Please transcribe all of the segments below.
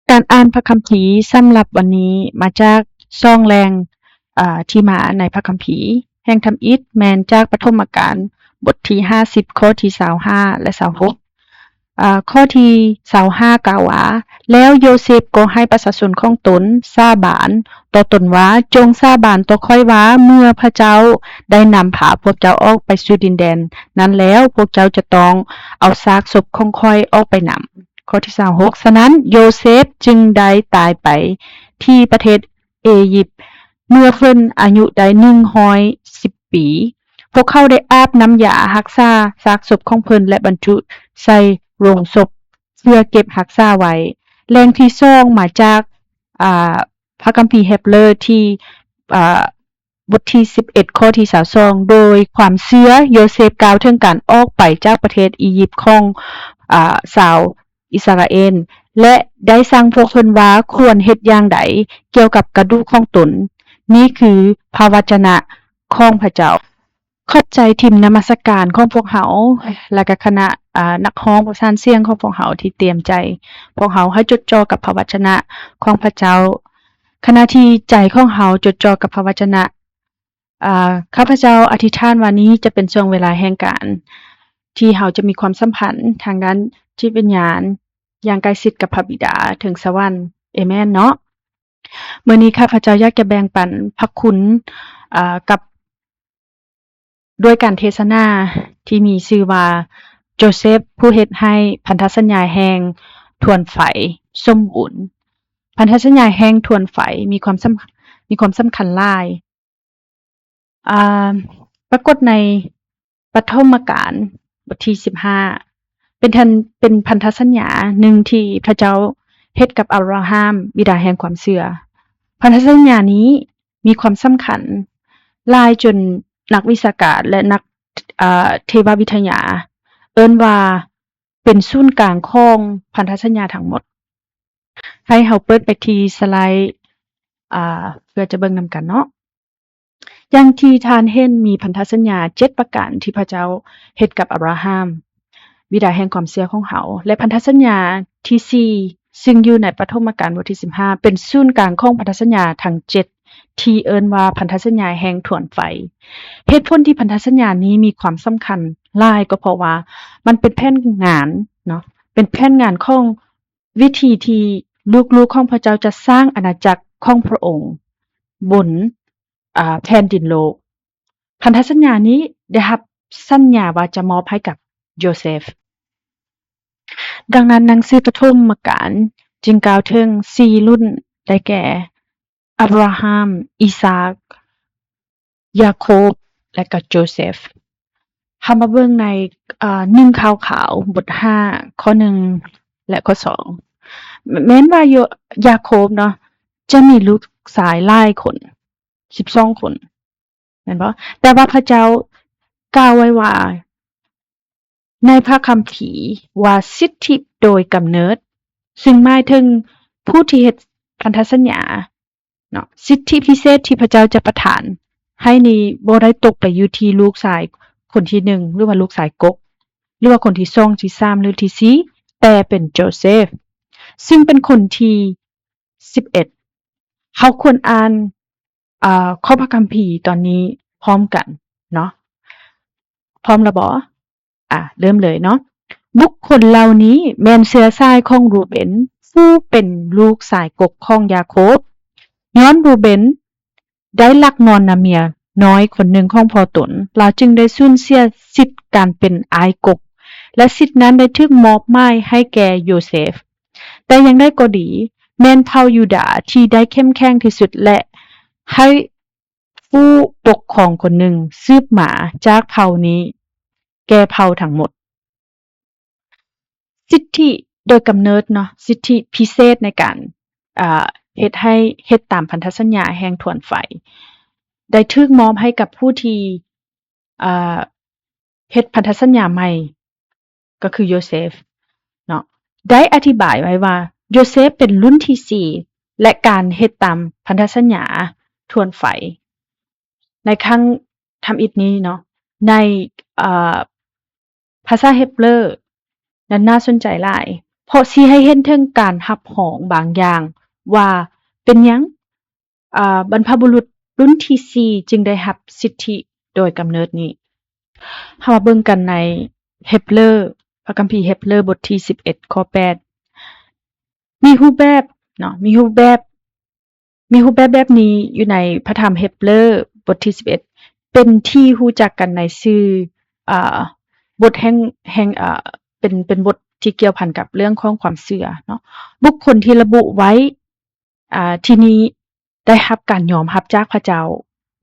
ການອ່ານພະຄຳພີສຳລັບວັນນີ້ມາຈາກສອງແຫຼ່ງ ອາ ທີ່ມາໃນພະຄຳພີ. ແຫ່ງທຳອິດແມ່ນຈາກປະຖົມມະການ ບົດທີຫ້າສິບ ຂໍ້ທີຊາວຫ້າ ແລະ ຊາວຫົກ. ອາ ຂໍ້ທີຊາວຫ້າກ່າວວ່າ, ແລ້ວໂຢເຊບກໍໃຫ້ປະຊາຊົນຂອງຕົນສາບານຕໍ່ຕົນວ່າ, ຈົ່ງສາບານຕໍ່ຂ້ອຍວ່າ ເມື່ອພະເຈົ້າໄດ້ນຳພາພວກເຈົ້າອອກໄປສູ່ດິນແດນນັ້ນແລ້ວ, ພວກເຈົ້າຈະຕ້ອງເອົາຊາກສົບຂອງຂ້ອຍອອກໄປນຳ. ຂໍ້ທີຊາວຫົກ ສະນັ້ນ ໂຢເຊບຈຶ່ງໄດ້ຕາຍໄປທີ່ປະເທດເອຢິບ ເມື່ອເພິ່ນອາຍຸໄດ້ໜຶ່ງຮ້ອຍສິບປີ. ພວກເຂົາໄດ້ອາບນ້ຳຢາຮັກສາຊາກສົບຂອງເພິ່ນ ແລະ ບັນຈຸໃສ່ໂລງສົບເພື່ອເກັບຮັກສາໄວ້. ແຫຼ່ງທີສອງມາຈາກ ອາ ພະຄຳພີເຮັບເຣີທີ່ ອາ ບົດທີສິບເອັດ ຂໍ້ທີຊາວສອງ ໂດຍຄວາມເຊື່ອ ໂຢເຊບກ່າວເຖິງການອອກໄປຈາກປະເທດອີຢິບຂອງ ອາ ຊາວອິດສະຣາເອນ ແລະ ໄດ້ສັ່ງພວກເພິ່ນວ່າຄວນເຮັດຢ່າງໃດກ່ຽວກັບກະດູກຂອງຕົນ. ນີ້ຄືພະວະຈະນະຂອງພະເຈົ້າ. ຂອບໃຈທີມນະມັດສະການຂອງພວກເຮົາ ແລະ ກະຄະນະ ອາ ນັກຮ້ອງປະສານສຽງຂອງພວກເຮົາທີ່ຕຽມໃຈພວກເຮົາໃຫ້ຈົດຈ່ອກັບພະວະຈະນະຂອງພະເຈົ້າ. ຂະນະທີ່ໃຈຂອງເຮົາຈົດຈ່ອກັບພະວະຈະນະ, ອາ, ຂ້າພະເຈົ້າອະທິຖານວ່ານີ້ຈະເປັນຊ່ວງເວລາແຫ່ງການທີ່ເຮົາຈະມີຄວາມສຳພັນທາງດ້ານຈິດວິນຍານຢ່າງໃກ້ຊິດກັບພະບິດາເຖິງສະຫວັນ. ເອແມນເນາະ. ມື້ນີ້ຂ້າພະເຈົ້າຢາກຈະແບ່ງປັນພະຄຸນ, ອາ, ກັບ ດ້ວຍການເທດສະໜາທີ່ມີຊື່ວ່າ ໂຈເຊຟຜູ້ເຮັດໃຫ້ພັນທະສັນຍາແຫ່ງຖວນໄຟສົມບູນ. ພັນທະສັນຍາແຫ່ງຖວນໄຟມີຄວາມສຳ, ມີຄວາມສຳຄັນຫຼາຍ. ອາ, ປາກົດໃນປະຖົມມະການ ບົດທີສິບຫ້າ ເປັນທັນ, ເປັນພັນທະສັນຍາໜຶ່ງທີ່ພະເຈົ້າເຮັດກັບອາບຣາຮາມ ບິດາແຫ່ງຄວາມເຊື່ອ. ພັນທະສັນຍານີ້ ມີຄວາມສຳຄັນຫຼາຍຈົນນັກວິຊາການ ແລະ ນັກ, ເອີ, ເທວະວິທະຍາເອີ້ນວ່າເປັນສູນກາງຂອງພັນທະສັນຍາທັງໝົດ. ໃຫ້ເຮົາເປີດໄປທີ່ສະໄລ, ເອີ, ເພື່ອຈະເບິ່ງນຳກັນເນາະ. ຢ່າງທີ່ທ່ານເຫັນ, ມີພັນທະສັນຍາເຈັດປະການທີ່ພະເຈົ້າເຮັດກັບອາບຣາຮາມ ບິດາແຫ່ງຄວາມເຊື່ອຂອງເຮົາ ແລະ ພັນທະສັນຍາທີສີ່ ຊຶ່ງຢູ່ໃນປະຖົມມະການບົດທີສິບຫ້າ ເປັນສູນກາງຂອງພັນທະສັນຍາທັງເຈັດ ທີ່ເອີ້ນວ່າພັນທະສັນຍາແຫ່ງຖວນໄຟ. ເຫດຜົນທີ່ພັນທະສັນຍານີ້ມີຄວາມສຳຄັນຫຼາຍ ກໍເພາະວ່າມັນເປັນແຜນງານເນາະ, ເປັນແຜນງານຂອງວິທີທີ່ລູກໆຂອງພະເຈົ້າຈະສ້າງອານາຈັກຂອງພະອົງບົນ ອາ, ແຜ່ນດິນໂລກ. ພັນທະສັນຍານີ້ໄດ້ຮັບສັນຍາວ່າຈະມອບໃຫ້ກັບໂຢເຊຟ. ດັ່ງນັ້ນ, ໜັງສືປະຖົມມະການຈຶ່ງກ່າວເຖິງສີ່ລຸ້ນ ໄດ້ແກ່ ອາບຣາຮາມ, ອີຊາກ, ຢາໂຄບ ແລະ ກໍໂຈເຊຟ. ເຮົາມາເບິ່ງໃນ, ອາ, ໜຶ່ງຂ່າວຂາວ ບົດຫ້າ ຂໍ້ໜຶ່ງ ແລະ ຂໍ້ສອງ. ແມ່ນວ່າໂຍ, ຢາໂຄບເນາະ ຈະມີລູກຊາຍຫຼາຍຄົນ, ສິບສອງຄົນ ແມ່ນບໍ່? ແຕ່ວ່າພະເຈົ້າກ່າວໄວ້ວ່າ ໃນພະຄຳພີວ່າສິດທິໂດຍກຳເນີດ, ຊຶ່ງໝາຍເຖິງຜູ້ທີ່ເຮັດພັນທະສັນຍາເນາະ, ສິດທິພິເສດທີ່ພະເຈົ້າຈະປະທານໃຫ້ນີ້ບໍ່ໄດ້ຕົກໄປຢູ່ທີ່ລູກຊາຍຄົນທີໜຶ່ງ ຫຼືວ່າລູກຊາຍກົກ ຫຼືວ່າຄົນທີສອງ ທີສາມ ຫຼື ທີສີ່ ແຕ່ເປັນໂຈເຊຟ ຊຶ່ງເປັນຄົນທີສິບເອັດ. ເຮົາຄວນອ່ານ ອາ ຂໍ້ພະຄຳພີຕອນນີ້ພ້ອມກັນເນາະ. ພ້ອມແລ້ວບໍ? ອາ ເລີ່ມເລີຍເນາະ. ບຸກຄົນເຫຼົ່ານີ້ແມ່ນເຊື້ອສາຍຂອງຣູເບັນ ຜູ້ເປັນລູກຊາຍກົກຂອງຢາໂຄບ. ຍ້ອນຣູເບັນໄດ້ລັກນອນນຳເມຍນ້ອຍຄົນໜຶ່ງຂອງພໍ່ຕົນ, ລາວຈຶ່ງໄດ້ສູນເສຍສິດການເປັນອ້າຍກົກ ແລະ ສິດນັ້ນໄດ້ຖືກມອບໝາຍໃຫ້ແກ່ໂຢເຊຟ. ແຕ່ຢ່າງໃດກໍດີ, ແມ່ນເຜົ່າຢູດາທີ່ໄດ້ເຂັ້ມແຂງທີ່ສຸດ ແລະ ໃຫ້ຜູ້ປົກຄອງຄົນໜຶ່ງສືບມາຈາກເຜົ່ານີ້ແກ່ເຜົ່າທັງໝົດ. ສິດທິໂດຍກຳເນີດເນາະ, ສິດທິພິເສດໃນການ, ເຮັດໃຫ້ເຮັດຕາມພັນທະສັນຍາແຫ່ງຖວນໄຟ ໄດ້ຖືກມອບໃຫ້ກັບຜູ້ທີ່, ເຮັດພັນທະສັນຍາໃໝ່ ກໍຄືໂຢເຊຟເນາະ ໄດ້ອະທິບາຍໄວ້ວ່າ ໂຢເຊຟເປັນລຸ້ນທີສີ່ ແລະ ການເຮັດຕາມພັນທະສັນຍາຖວນໄຟໃນຄັ້ງທຳອິດນີ້ເນາະ ໃນ, ເອີ, ພາສາເຮັບເຣີນັ້ນໜ້າສົນໃຈຫຼາຍ. ເພາະຊິໃຫ້ເຫັນເຖິງການຮັບຮອງບາງຢ່າງວ່າເປັນຫຍັງ ອ່າ ບັນພະບຸລຸດລຸ້ນທີສີ່ຈຶ່ງໄດ້ຮັບສິດທິໂດຍກຳເນີດນີ້. ເຮົາມາເບິ່ງກັນໃນເຮັບເຣີ ພະຄຳພີເຮັບເຣີບົດທີສິບເອັດ ຂໍ້ແປດ ມີຮູບແບບເນາະ ມີຮູບແບບ ມີຮູບແບບແບບນີ້ຢູ່ໃນພະທຳເຮັບເຣີບົດທີສິບເອັດ ເປັນທີ່ຮູ້ຈັກກັນໃນຊື່ ອ່າ ບົດແຫ່ງ ແຫ່ງ ອ່າ ເປັນ ເປັນບົດທີ່ກ່ຽວພັນກັບເລື່ອງຂອງຄວາມເຊື່ອເນາະ. ບຸກຄົນທີ່ລະບຸໄວ້ ອ່າ ທີ່ນີ້ໄດ້ຮັບການຍອມຮັບຈາກພະເຈົ້າ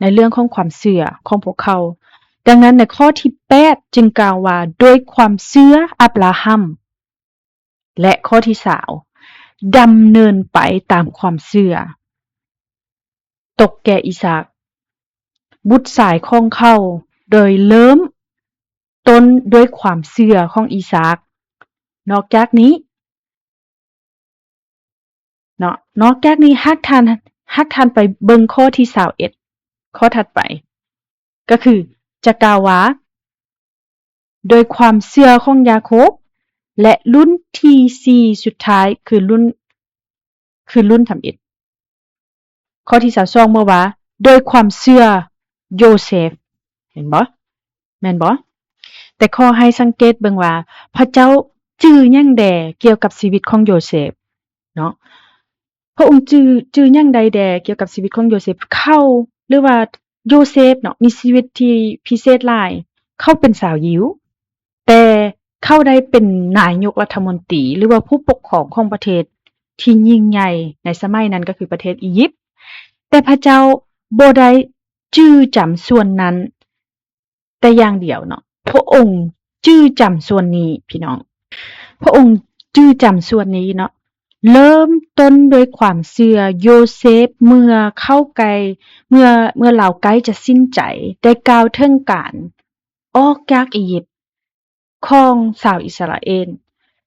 ໃນເລື່ອງຂອງຄວາມເຊື່ອຂອງພວກເຂົາ. ດັ່ງນັ້ນໃນຂໍ້ທີແປດຈຶ່ງກ່າວວ່າ ດ້ວຍຄວາມເຊື່ອອາບຣາຮັມ ແລະ ຂໍ້ທີຊາວ ດຳເນີນໄປຕາມຄວາມເຊື່ອ ຕົກແກ່ອີສາກ ບຸດຊາຍຂອງເຂົາ ໂດຍເລີ່ມຕົ້ນດ້ວຍຄວາມເຊື່ອຂອງອີສາກ. ນອກຈາກນີ້ເນາະ ນອກຈາກນີ້ ຫາກທ່ານ ຫາກທ່ານໄປເບິ່ງຂໍ້ທີຊາວເອັດ ຂໍ້ຖັດໄປ ກໍຄືຈະກ່າວວ່າ ໂດຍຄວາມເຊື່ອຂອງຢາໂຄບ ແລະ ລຸ້ນທີສີ່ສຸດທ້າຍ ຄືລຸ້ນ ຄືລຸ້ນທຳອິດ. ຂໍ້ທີຊາວສອງ ເມື່ອວ່າ ໂດຍຄວາມເຊື່ອໂຢເຊບ ເຫັນບໍ່? ແມ່ນບໍ່? ແຕ່ຂໍໃຫ້ສັງເກດເບິ່ງວ່າ ພະເຈົ້າຈື່ຫຍັງແດ່ກ່ຽວກັບຊີວິດຂອງໂຢເຊບເນາະ? ພະອົງຈື່ ຈື່ຫຍັງໃດແດ່ກ່ຽວກັບຊີວິດຂອງໂຢເຊບ? ເຂົາ ຫຼືວ່າໂຢເຊບເນາະ ມີຊີວິດທີ່ພິເສດຫຼາຍ. ເຂົາເປັນຊາວຢິວ ແຕ່ເຂົາໄດ້ເປັນນາຍົກລັດຖະມົນຕີ ຫຼືວ່າຜູ້ປົກຄອງຂອງປະເທດທີ່ຍິ່ງໃຫຍ່ໃນສະໄໝນັ້ນ ກໍຄືປະເທດອີຢິບ. ແຕ່ພະເຈົ້າບໍ່ໄດ້ຈື່ຈຳສ່ວນນັ້ນແຕ່ຢ່າງດຽວເນາະ. ພະອົງຈື່ຈຳສ່ວນນີ້ ພີ່ນ້ອງ. ພະອົງຈື່ຈຳສ່ວນນີ້ເນາະ. ເລີ່ມຕົ້ນດ້ວຍຄວາມເຊື່ອ, ໂຢເຊບເມື່ອເຂົ້າໃກ້, ເມື່ອ, ເມື່ອລາວໃກ້ຈະສິ້ນໃຈ, ໄດ້ກ່າວເຖິງການອອກຈາກອີຢິບຂອງຊາວອິດສະຣາເອນ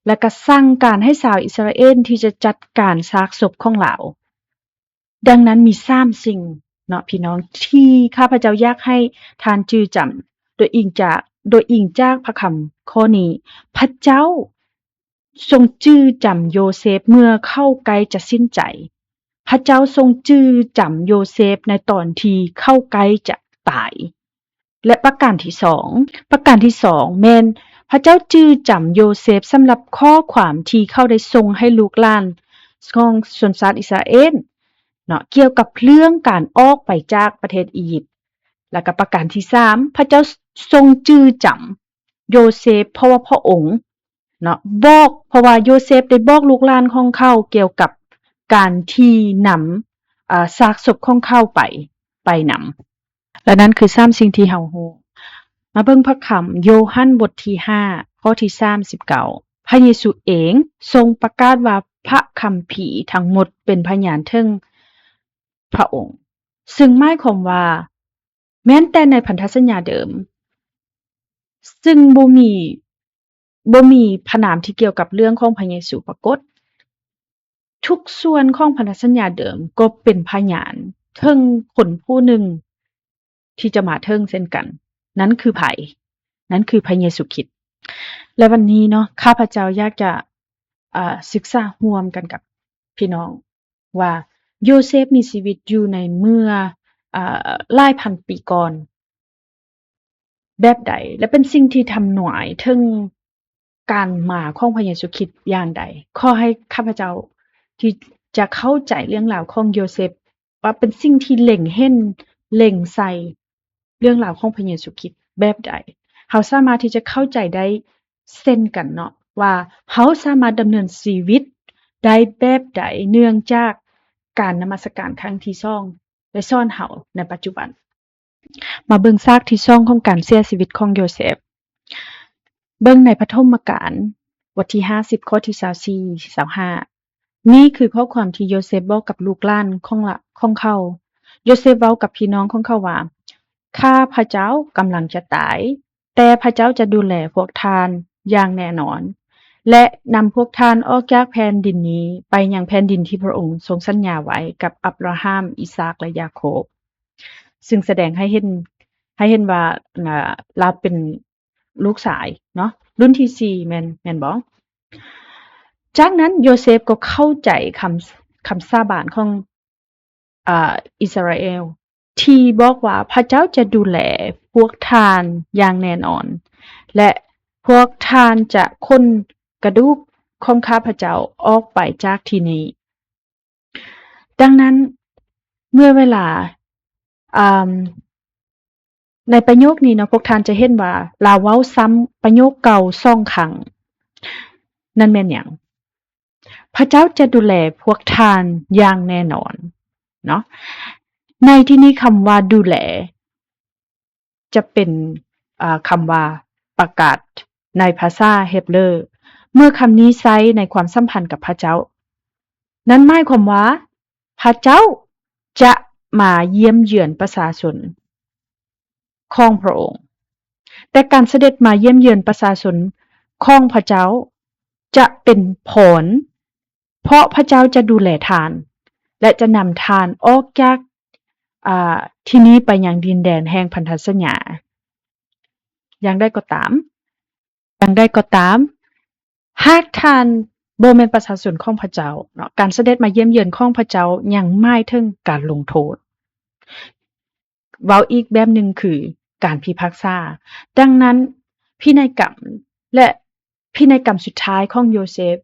ແລະ ກະສັ່ງການໃຫ້ຊາວອິດສະຣາເອນທີ່ຈະຈັດການຊາກສົບຂອງລາວ. ດັ່ງນັ້ນມີສາມສິ່ງເນາະ ພີ່ນ້ອງ ທີ່ຂ້າພະເຈົ້າຢາກໃຫ້ທ່ານຈື່ຈຳ ໂດຍອີງຈາກ, ໂດຍອີງຈາກພະຄຳຂໍ້ນີ້. ພະເຈົ້າຊົງຈື່ຈຳໂຢເຊບເມື່ອເຂົ້າໃກ້ຈະສິ້ນໃຈ. ພະເຈົ້າຊົງຈື່ຈຳໂຢເຊບໃນຕອນທີ່ເຂົ້າໃກ້ຈະຕາຍ. ແລະ ປະການທີສອງ, ປະການທີສອງແມ່ນພະເຈົ້າຈື່ຈຳໂຢເຊບສຳລັບຂໍ້ຄວາມທີ່ເຂົາໄດ້ສົ່ງໃຫ້ລູກຫຼານຂອງຊົນຊາດອິດສະຣາເອນເນາະ ກ່ຽວກັບເລື່ອງການອອກໄປຈາກປະເທດອີຢິບ. ແລ້ວກໍປະການທີສາມ ພະເຈົ້າຊົງຈື່ຈຳໂຢເຊບ ເພາະວ່າພະອົງເນາະ ບອກ, ເພາະວ່າໂຢເຊບໄດ້ບອກລູກຫຼານຂອງເຂົາກ່ຽວກັບການທີ່ນຳ, ເອີ, ຊາກສົບຂອງເຂົາໄປ, ໄປນຳ. ແລະ ນັ້ນຄືສາມສິ່ງທີ່ເຮົາຮູ້. ມາເບິ່ງພະຄຳໂຢຮັນບົດທີຫ້າ ຂໍ້ທີສາມສິບເກົ້າ. ພະເຢຊູເອງຊົງປະກາດວ່າພະຄຳພີທັງໝົດເປັນພະຍານເຖິງພະອົງ, ຊຶ່ງໝາຍຄວາມວ່າ ແມ່ນແຕ່ໃນພັນທະສັນຍາເດີມ, ຊຶ່ງບໍ່ມີ, ບໍ່ມີພະນາມທີ່ກ່ຽວກັບເລື່ອງຂອງພະເຢຊູປາກົດ. ທຸກສ່ວນຂອງພັນທະສັນຍາເດີມກໍເປັນພະຍານເຖິງຄົນຜູ້ໜຶ່ງທີ່ຈະມາເຖິງເຊັ່ນກັນ. ນັ້ນຄືໃຜ? ນັ້ນຄືພະເຢຊູຄຣິດ. ແລະ ວັນນີ້ເນາະ, ຂ້າພະເຈົ້າຢາກຈະ, ເອີ, ສຶກສາຮ່ວມກັນກັບພີ່ນ້ອງວ່າ ໂຢເຊບມີຊີວິດຢູ່ໃນເມື່ອ, ເອີ, ຫຼາຍພັນປີກ່ອນ ແບບໃດ ແລະ ເປັນສິ່ງທີ່ທຳນາຍເຖິງການມາຂອງພະເຢຊູຄຣິດຢ່າງໃດ. ຂໍໃຫ້ຂ້າພະເຈົ້າທີ່ຈະເຂົ້າໃຈເລື່ອງລາວຂອງໂຢເຊບ ວ່າເປັນສິ່ງທີ່ເລັງເຫັນ, ເລັງໃສ່ເລື່ອງລາວຂອງພະເຢຊູຄຣິດແບບໃດ. ເຮົາສາມາດທີ່ຈະເຂົ້າໃຈໄດ້ເຊັ່ນກັນເນາະ ວ່າເຮົາສາມາດດຳເນີນຊີວິດໄດ້ແບບໃດ ເນື່ອງຈາກການນະມັດສະການຄັ້ງທີສອງ ໄດ້ສອນເຮົາໃນປັດຈຸບັນ. ມາເບິ່ງສາກທີສອງຂອງການເສຍຊີວິດຂອງໂຢເຊບ. ເບິ່ງໃນປະຖົມມະການ ບົດທີຫ້າສິບ ຂໍ້ທີຊາວສີ່ ຊາວຫ້າ. ນີ້ຄືຂໍ້ຄວາມທີ່ໂຢເຊບບອກກັບລູກຫຼານຂອງລະ, ຂອງເຂົາ. ໂຢເຊບເວົ້າກັບພີ່ນ້ອງຂອງເຂົາວ່າ, ຂ້າພະເຈົ້າກຳລັງຈະຕາຍ, ແຕ່ພະເຈົ້າຈະດູແລພວກທ່ານຢ່າງແນ່ນອນ ແລະ ນຳພວກທ່ານອອກຈາກແຜ່ນດິນນີ້ໄປຍັງແຜ່ນດິນທີ່ພະອົງຊົງສັນຍາໄວ້ກັບອັບຣາຮາມ, ອີສາກ ແລະ ຢາໂຄບ. ຊຶ່ງສະແດງໃຫ້ເຫັນ, ໃຫ້ເຫັນວ່າ, ລາວເປັນລູກຊາຍເນາະ, ລຸ້ນທີສີ່ ແມ່ນ, ແມ່ນບໍ່? ຈາກນັ້ນໂຢເຊບກໍເຂົ້າໃຈຄຳ ຄຳສາບານຂອງ ອາ ອິດສະຣາເອວ ທີ່ບອກວ່າ ພະເຈົ້າຈະດູແລພວກທ່ານຢ່າງແນ່ນອນ ແລະ ພວກທ່ານຈະຂົນກະດູກຂອງຂ້າພະເຈົ້າອອກໄປຈາກທີ່ນີ້. ດັ່ງນັ້ນ ເມື່ອເວລາ ອາ ໃນປະໂຫຍກນີ້ເນາະ ພວກທ່ານຈະເຫັນວ່າລາວເວົ້າຊ້ຳປະໂຫຍກເກົ່າສອງຄັ້ງ. ນັ້ນແມ່ນຫຍັງ? ພະເຈົ້າຈະດູແລພວກທ່ານຢ່າງແນ່ນອນເນາະ. ໃນທີ່ນີ້ຄຳວ່າດູແລ ຈະເປັນ ອາ ຄຳວ່າປະກາດໃນພາສາເຮັບເຣີ ເມື່ອຄຳນີ້ໃຊ້ໃນຄວາມສຳພັນກັບພະເຈົ້າ. ນັ້ນໝາຍຄວາມວ່າ ພະເຈົ້າຈະມາຢ້ຽມເຢືອນປະຊາຊົນຂອງພະອົງ, ແຕ່ການສະເດັດມາຢ້ຽມເຢືອນປະຊາຊົນຂອງພະເຈົ້າຈະເປັນພອນ ເພາະພະເຈົ້າຈະດູແລທ່ານ ແລະ ຈະນຳທ່ານອອກຈາກ ອາ ທີ່ນີ້ໄປຍັງດິນແດນແຫ່ງພັນທະສັນຍາ. ຢ່າງໃດກໍຕາມ, ຢ່າງໃດກໍຕາມ, ຫາກທ່ານບໍ່ແມ່ນປະຊາຊົນຂອງພະເຈົ້າເນາະ, ການສະເດັດມາຢ້ຽມເຢືອນຂອງພະເຈົ້າຍັງໝາຍເຖິງການລົງໂທດ. ເວົ້າອີກແບບໜຶ່ງຄືການພິພາກສາ. ດັ່ງນັ້ນ, ພິໄນກຳ ແລະ ພິໄນກຳສຸດທ້າຍຂອງໂຢເຊບ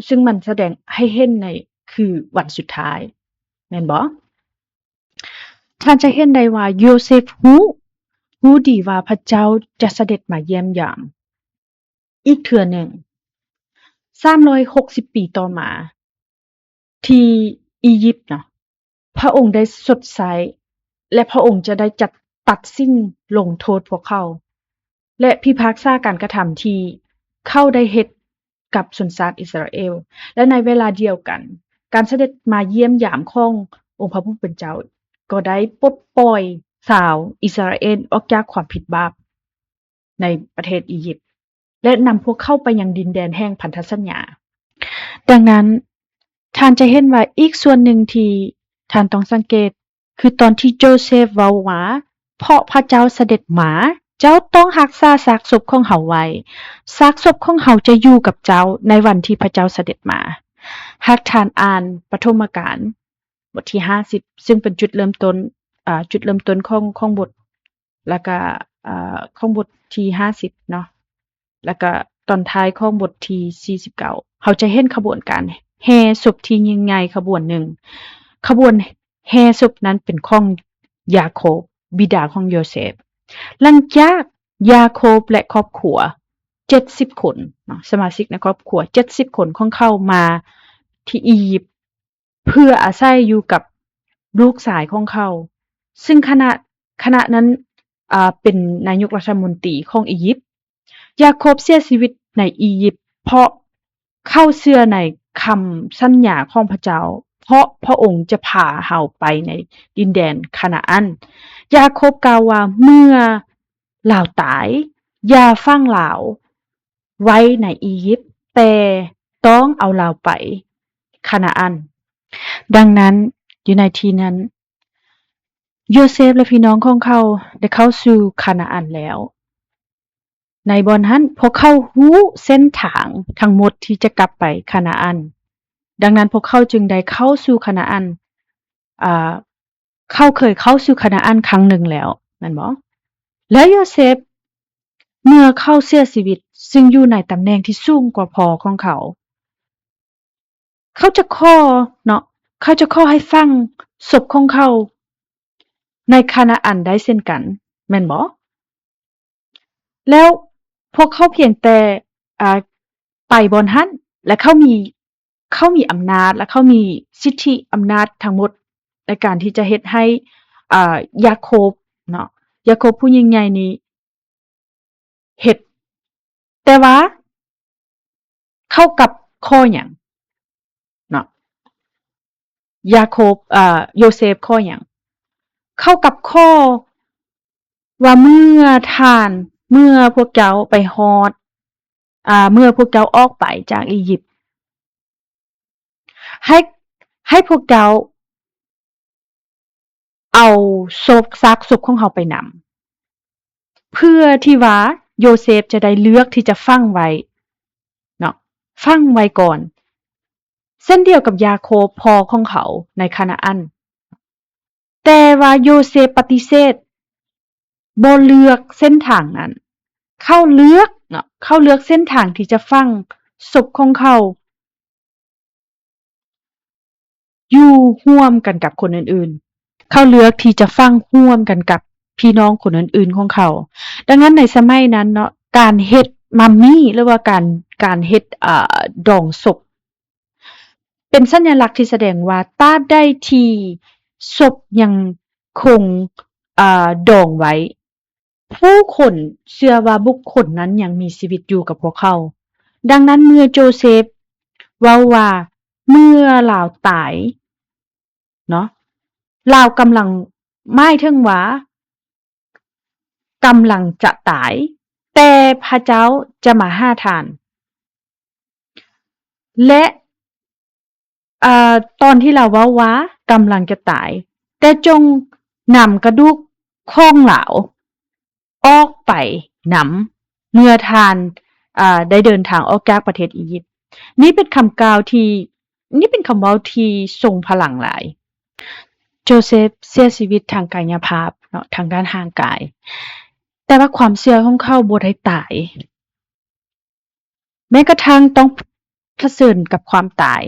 ຊຶ່ງມັນສະແດງໃຫ້ເຫັນໃນ ຄືວັນສຸດທ້າຍ ແມ່ນບໍ່? ທ່ານຈະເຫັນໄດ້ວ່າໂຢເຊບຮູ້, ຮູ້ດີວ່າພະເຈົ້າຈະສະເດັດມາຢ້ຽມຢາມອີກເທື່ອໜຶ່ງ. ສາມຮ້ອຍຫົກສິບປີຕໍ່ມາ ທີ່ອີຢິບເນາະ, ພະອົງໄດ້ຊົດໃຊ້ ແລະ ພະອົງຈະໄດ້ຈັດ ຕັດສິນລົງໂທດພວກເຂົາ ແລະ ພິພາກສາການກະທຳທີ່ເຂົາໄດ້ເຮັດກັບຊົນຊາດອິດສະຣາເອວ. ແລະ ໃນເວລາດຽວກັນ, ການສະເດັດມາຢ້ຽມຢາມຂອງອົງພະຜູ້ເປັນເຈົ້າກໍໄດ້ປົດປ່ອຍຊາວອິດສະຣາເອວອອກຈາກຄວາມຜິດບາບໃນປະເທດອີຢິບ ແລະ ນຳພວກເຂົາໄປຍັງດິນແດນແຫ່ງພັນທະສັນຍາ. ດັ່ງນັ້ນ, ທ່ານຈະເຫັນວ່າອີກສ່ວນໜຶ່ງທີ່ທ່ານຕ້ອງສັງເກດ ຄືຕອນທີ່ໂຈເຊຟເວົ້າວ່າ, ເພາະພະເຈົ້າສະເດັດມາ, ເຈົ້າຕ້ອງຮັກສາຊາກສົບຂອງເຮົາໄວ້. ຊາກສົບຂອງເຮົາຈະຢູ່ກັບເຈົ້າໃນວັນທີ່ພະເຈົ້າສະເດັດມາ. ຫາກທ່ານອ່ານປະຖົມມະການ ບົດທີຫ້າສິບ ຊຶ່ງເປັນຈຸດເລີ່ມຕົ້ນ, ອາ, ຈຸດເລີ່ມຕົ້ນຂອງ, ຂອງບົດ ແລ້ວກະ ເອີ ຂອງບົດທີຫ້າສິບເນາະ ແລ້ວກະຕອນທ້າຍຂອງບົດທີສີ່ສິບເກົ້າ ເຮົາຈະເຫັນຂະບວນການແຫ່ສົບທີ່ຍິ່ງໃຫຍ່ຂະບວນໜຶ່ງ. ຂະບວນແຫ່ສົບນັ້ນເປັນຂອງຢາໂຄບ ບິດາຂອງໂຢເຊບ. ຫຼັງຈາກຢາໂຄບ ແລະ ຄອບຄົວເຈັດສິບຄົນເນາະ, ສະມາຊິກໃນຄອບຄົວເຈັດສິບຄົນຂອງເຂົາມາທີ່ອີຢິບ ເພື່ອອາໄສຢູ່ກັບລູກຊາຍຂອງເຂົາ, ຊຶ່ງຂະນະ, ຂະນະນັ້ນ, ອາ, ເປັນນາຍົກລັດຖະມົນຕີຂອງອີຢິບ. ຢາໂຄບເສຍຊີວິດໃນອີຢິບ ເພາະເຂົາເຊື່ອໃນຄຳສັນຍາຂອງພະເຈົ້າ, ເພາະພະອົງຈະພາເຮົາໄປໃນດິນແດນຄານາອັນ. ຢາໂຄບກ່າວວ່າ ເມື່ອລາວຕາຍ, ຢ່າຝັງລາວໄວ້ໃນອີຢິບ, ແຕ່ຕ້ອງເອົາລາວໄປຄານາອັນ. ດັ່ງນັ້ນ, ຢູ່ໃນທີ່ນັ້ນ, ໂຢເຊບ ແລະ ພີ່ນ້ອງຂອງເຂົາໄດ້ເຂົ້າສູ່ຄານາອັນແລ້ວ. ໃນບ່ອນນັ້ນ, ພວກເຂົາຮູ້ເສັ້ນທາງທັງໝົດທີ່ຈະກັບໄປຄານາອັນ. ດັ່ງນັ້ນ, ພວກເຂົາຈຶ່ງໄດ້ເຂົ້າສູ່ຄານາອັນ, ອາ, ເຂົາເຄີຍເຂົ້າສູ່ຄານາອັນຄັ້ງໜຶ່ງແລ້ວ, ແມ່ນບໍ່? ແລ້ວໂຢເຊບ, ເມື່ອເຂົາເສຍຊີວິດ, ຊຶ່ງຢູ່ໃນຕຳແໜ່ງທີ່ສູງກວ່າພໍ່ຂອງເຂົາ, ເຂົາຈະຂໍເນາະ, ເຂົາຈະຂໍໃຫ້ຝັງສົບຂອງເຂົາໃນຄານາອັນໄດ້ເຊັ່ນກັນ, ແມ່ນບໍ່? ແລ້ວພວກເຂົາພຽງແຕ່, ອາ, ໄປບ່ອນຫັ້ນ ແລະ ເຂົາມີ, ເຂົາມີອຳນາດ ແລະ ເຂົາມີສິດທິອຳນາດທັງໝົດໃນການທີ່ຈະເຮັດໃຫ້, ອາ, ຢາໂຄບເນາະ, ຢາໂຄບຜູ້ຍິ່ງໃຫຍ່ນີ້ ເຮັດ, ແຕ່ວ່າເຂົາກັບຂໍຫຍັງເນາະ? ຢາໂຄບ, ເອີ, ໂຢເຊບຂໍຫຍັງ? ເຂົາກັບຂໍວ່າເມື່ອທ່ານ, ເມື່ອພວກເຈົ້າໄປຮອດ, ອາ, ເມື່ອພວກເຈົ້າອອກໄປຈາກອີຢິບ, ໃຫ້, ໃຫ້ພວກເຈົ້າ ເອົາສົບ, ຊາກສົບຂອງເຮົາໄປນຳ, ເພື່ອທີ່ວ່າໂຢເຊບຈະໄດ້ເລືອກທີ່ຈະຝັງໄວ້ເນາະ, ຝັງໄວ້ກ່ອນ ເຊັ່ນດຽວກັບຢາໂຄບພໍ່ຂອງເຂົາໃນຄານາອັນ. ແຕ່ວ່າໂຢເຊບປະຕິເສດ, ບໍ່ເລືອກເສັ້ນທາງນັ້ນ. ເຂົາເລືອກເນາະ, ເຂົາເລືອກເສັ້ນທາງທີ່ຈະຝັງສົບຂອງເຂົາຢູ່ຮ່ວມກັນກັບຄົນອື່ນໆ. ເຂົາເລືອກທີ່ຈະຝັງຮ່ວມກັນກັບພີ່ນ້ອງຄົນອື່ນໆຂອງເຂົາ. ດັ່ງນັ້ນໃນສະໄໝນັ້ນເນາະ, ການເຮັດມັມມີ ຫຼືວ່າການ, ການເຮັດ, ເອີ, ດອງສົບ ເປັນສັນຍະລັກທີ່ສະແດງວ່າ ຕາບໃດທີ່ສົບຍັງຄົງ, ເອີ, ດອງໄວ້, ຜູ້ຄົນເຊື່ອວ່າບຸກຄົນນັ້ນຍັງມີຊີວິດຢູ່ກັບພວກເຂົາ. ດັ່ງນັ້ນເມື່ອໂຈເຊບເວົ້າວ່າ ເມື່ອລາວຕາຍເນາະ, ລາວກຳລັງ, ໝາຍເຖິງວ່າ ກຳລັງຈະຕາຍ, ແຕ່ພະເຈົ້າຈະມາຫາທ່ານ ແລະ ເອີ, ຕອນທີ່ລາວເວົ້າວ່າກຳລັງຈະຕາຍ, ແຕ່ຈົ່ງນຳກະດູກຂອງລາວອອກໄປນຳ ເມື່ອທ່ານ, ເອີ, ໄດ້ເດີນທາງອອກຈາກປະເທດອີຢິບ. ນີ້ເປັນຄຳກ່າວທີ່, ນີ້ເປັນຄຳເວົ້າທີ່ຊົງພະລັງຫຼາຍ. ໂຈເຊບເສຍຊີວິດທາງກາຍຍະພາບເນາະ, ທາງດ້ານຮ່າງກາຍ, ແຕ່ວ່າຄວາມເຊື່ອຂອງເຂົາບໍ່ໄດ້ຕາຍ. ແມ້ກະທັ່ງຕ້ອງຜະເຊີນກັບຄວາມຕາຍ,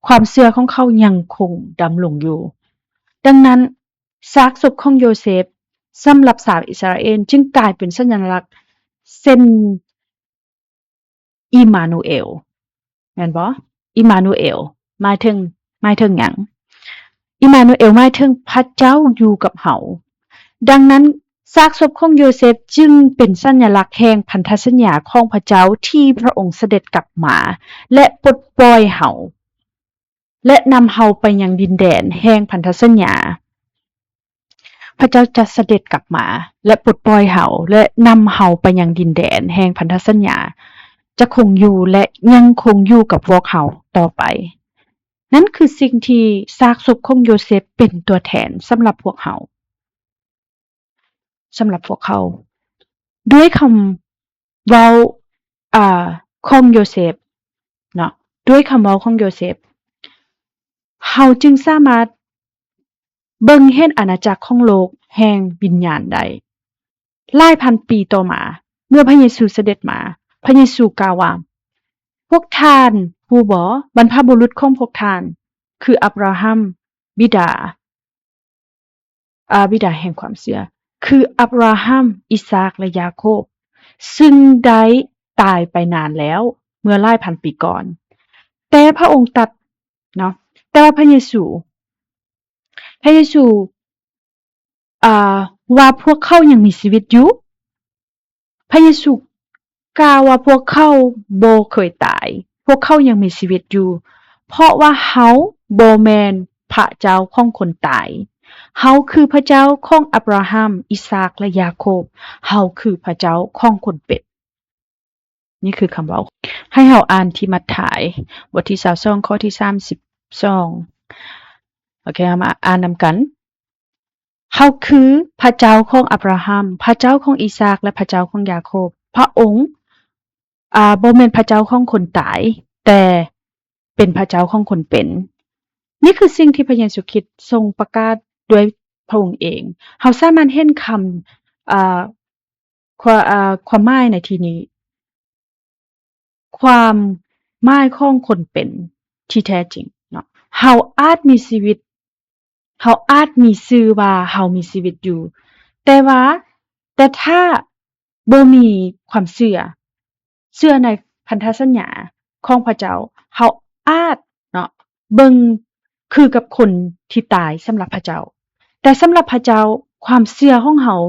ຄວາມເຊື່ອຂອງເຂົາຍັງຄົງດຳລົງຢູ່. ດັ່ງນັ້ນ, ຊາກສົບຂອງໂຢເຊບສຳລັບຊາວອິດສະຣາເອນຈຶ່ງກາຍເປັນສັນຍະລັກເຊັ່ນ ອີມານູເອລ, ແມ່ນບໍ່? ອີມານູເອລ ໝາຍເຖິງ, ໝາຍເຖິງຫຍັງ? ອີມານູເອລ ໝາຍເຖິງພະເຈົ້າຢູ່ກັບເຮົາ. ດັ່ງນັ້ນ, ຊາກສົບຂອງໂຢເຊບຈຶ່ງເປັນສັນຍະລັກແຫ່ງພັນທະສັນຍາຂອງພະເຈົ້າທີ່ພະອົງສະເດັດກັບມາ ແລະ ປົດປ່ອຍເຮົາ ແລະ ນຳເຮົາໄປຍັງດິນແດນແຫ່ງພັນທະສັນຍາ. ພະເຈົ້າຈະສະເດັດກັບມາ ແລະ ປົດປ່ອຍເຮົາ ແລະ ນຳເຮົາໄປຍັງດິນແດນແຫ່ງພັນທະສັນຍາ, ຈະຄົງຢູ່ ແລະ ຍັງຄົງຢູ່ກັບພວກເຮົາຕໍ່ໄປ. ນັ້ນຄືສິ່ງທີ່ຊາກສົບຂອງໂຢເຊບເປັນຕົວແທນສຳລັບພວກເຮົາ, ສຳລັບພວກເຮົາ. ດ້ວຍຄຳເວົ້າ, ອາ, ຂອງໂຢເຊບເນາະ, ດ້ວຍຄຳເວົ້າຂອງໂຢເຊບ, ເຮົາຈຶ່ງສາມາດເບິ່ງເຫັນອານາຈັກຂອງໂລກແຫ່ງວິນຍານໄດ້. ຫຼາຍພັນປີຕໍ່ມາ, ເມື່ອພະເຢຊູສະເດັດມາ, ພະເຢຊູກ່າວວ່າ, ພວກທ່ານຮູ້ບໍ່? ບັນພະບຸລຸດຂອງພວກທ່ານ ຄື ອາບຣາຮັມ, ບິດາ, ອາ, ບິດາແຫ່ງຄວາມເຊື່ອ, ຄື ອາບຣາຮັມ, ອີສາກ ແລະ ຢາໂຄບ, ຊຶ່ງໄດ້ຕາຍໄປນານແລ້ວ ເມື່ອຫຼາຍພັນປີກ່ອນ. ແຕ່ພະອົງຕັດເນາະ, ແຕ່ວ່າພະເຢຊູ, ພະເຢຊູ, ອາ, ວ່າພວກເຂົາຍັງມີຊີວິດຢູ່. ພະເຢຊູກ່າວວ່າພວກເຂົາບໍ່ເຄີຍຕາຍ, ພວກເຂົາຍັງມີຊີວິດຢູ່, ເພາະວ່າເຮົາບໍ່ແມ່ນພະເຈົ້າຂອງຄົນຕາຍ. ເຮົາຄືພະເຈົ້າຂອງອາບຣາຮັມ, ອີສາກ ແລະ ຢາໂຄບ. ເຮົາຄືພະເຈົ້າຂອງຄົນເປັນ. ນີ້ຄືຄຳເວົ້າ. ໃຫ້ເຮົາອ່ານທີ່ມັດທາຍ ບົດທີຊາວສອງ ຂໍ້ທີສາມສິບສອງ. ໂອເຄ, ເຮົາມາອ່ານນຳກັນ. ເຮົາຄືພະເຈົ້າຂອງອາບຣາຮັມ, ພະເຈົ້າຂອງອີສາກ ແລະ ພະເຈົ້າຂອງຢາໂຄບ. ພະອົງ, ອາ, ບໍ່ແມ່ນພະເຈົ້າຂອງຄົນຕາຍ, ແຕ່ເປັນພະເຈົ້າຂອງຄົນເປັນ. ນີ້ຄືສິ່ງທີ່ພະເຢຊູຄຣິດຊົງປະກາດດ້ວຍພະອົງເອງ. ເຮົາສາມາດເຫັນຄຳ, ອາ, ຄວາ, ອາ, ຄວາມໝາຍໃນທີ່ນີ້, ຄວາມໝາຍຂອງຄົນເປັນທີ່ແທ້ຈິງເນາະ. ເຮົາອາດມີຊີວິດ, ເຮົາອາດມີຊື່ວ່າເຮົາມີຊີວິດຢູ່, ແຕ່ວ່າ, ແຕ່ຖ້າບໍ່ມີຄວາມເຊື່ອ, ເຊື່ອໃນພັນທະສັນຍາຂອງພະເຈົ້າ, ເຮົາອາດເນາະ ເບິ່ງຄືກັບຄົນທີ່ຕາຍສຳລັບພະເຈົ້າ. ແຕ່ສຳລັບພະເຈົ້າ, ຄວາມເຊື່ອຂອງເຮົາ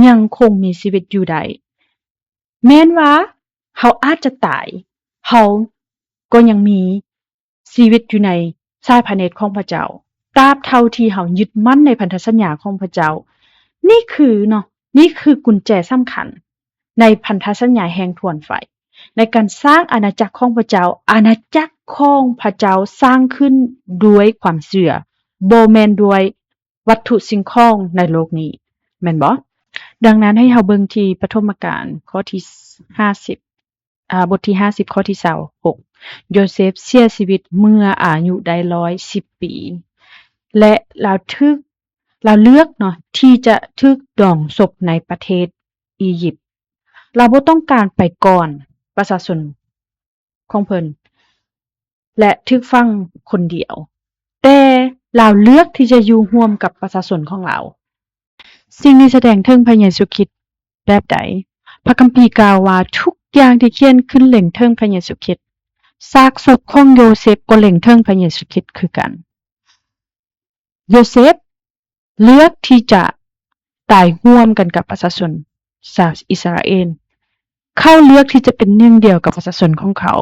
ຍັງຄົງມີຊີວິດຢູ່ໄດ້. ແມ່ນວ່າເຮົາອາດຈະຕາຍ, ເຮົາກໍຍັງມີຊີວິດຢູ່ໃນສາຍພະເນດຂອງພະເຈົ້າ, ຕາບເທົ່າທີ່ເຮົາຍຶດໝັ້ນໃນພັນທະສັນຍາຂອງພະເຈົ້າ. ນີ້ຄືເນາະ, ນີ້ຄືກຸນແຈສຳຄັນໃນພັນທະສັນຍາແຫ່ງທວານໄຟ, ໃນການສ້າງອານາຈັກຂອງພະເຈົ້າ. ອານາຈັກຂອງພະເຈົ້າສ້າງຂຶ້ນດ້ວຍຄວາມເຊື່ອ, ບໍ່ແມ່ນດ້ວຍ ວັດຖຸສິ່ງຂອງໃນໂລກນີ້, ແມ່ນບໍ່? ດັ່ງນັ້ນໃຫ້ເຮົາເບິ່ງທີ່ປະຖົມມະການ ຂໍ້ທີຫ້າສິບ, ອາ ບົດທີຫ້າສິບ ຂໍ້ທີຊາວຫົກ ໂຢເຊຟເສຍຊີວິດເມື່ອອາຍຸໄດ້ຮ້ອຍສິບປີ ແລະ ລາວຖືກ ລາວເລືອກເນາະ ທີ່ຈະຖືກດອງສົບໃນປະເທດອີຢິບ. ລາວບໍ່ຕ້ອງການໄປກ່ອນປະຊາຊົນຂອງເພິ່ນ ແລະ ຖືກຝັງຄົນດຽວ, ແຕ່ລາວເລືອກທີ່ຈະຢູ່ຮ່ວມກັບປະຊາຊົນຂອງລາວ. ສິ່ງນີ້ສະແດງເຖິງພະເຢຊູຄຣິດແບບໃດ? ພະຄຳພີກ່າວວ່າ ທຸກຢ່າງທີ່ຂຽນຂຶ້ນເລັ່ງເຖິງພະເຢຊູຄຣິດ. ຊາກສົບຂອງໂຢເຊຟກໍເລັ່ງເຖິງພະເຢຊູຄຣິດຄືກັນ. ໂຢເຊຟເລືອກທີ່ຈະຕາຍຮ່ວມກັນກັບປະຊາຊົນຊາວອິດສະຣາເອນ. ເຂົາເລືອກທີ່ຈະເປັນໜຶ່ງດຽວກັບປະຊາຊົນຂອງເຂົາ.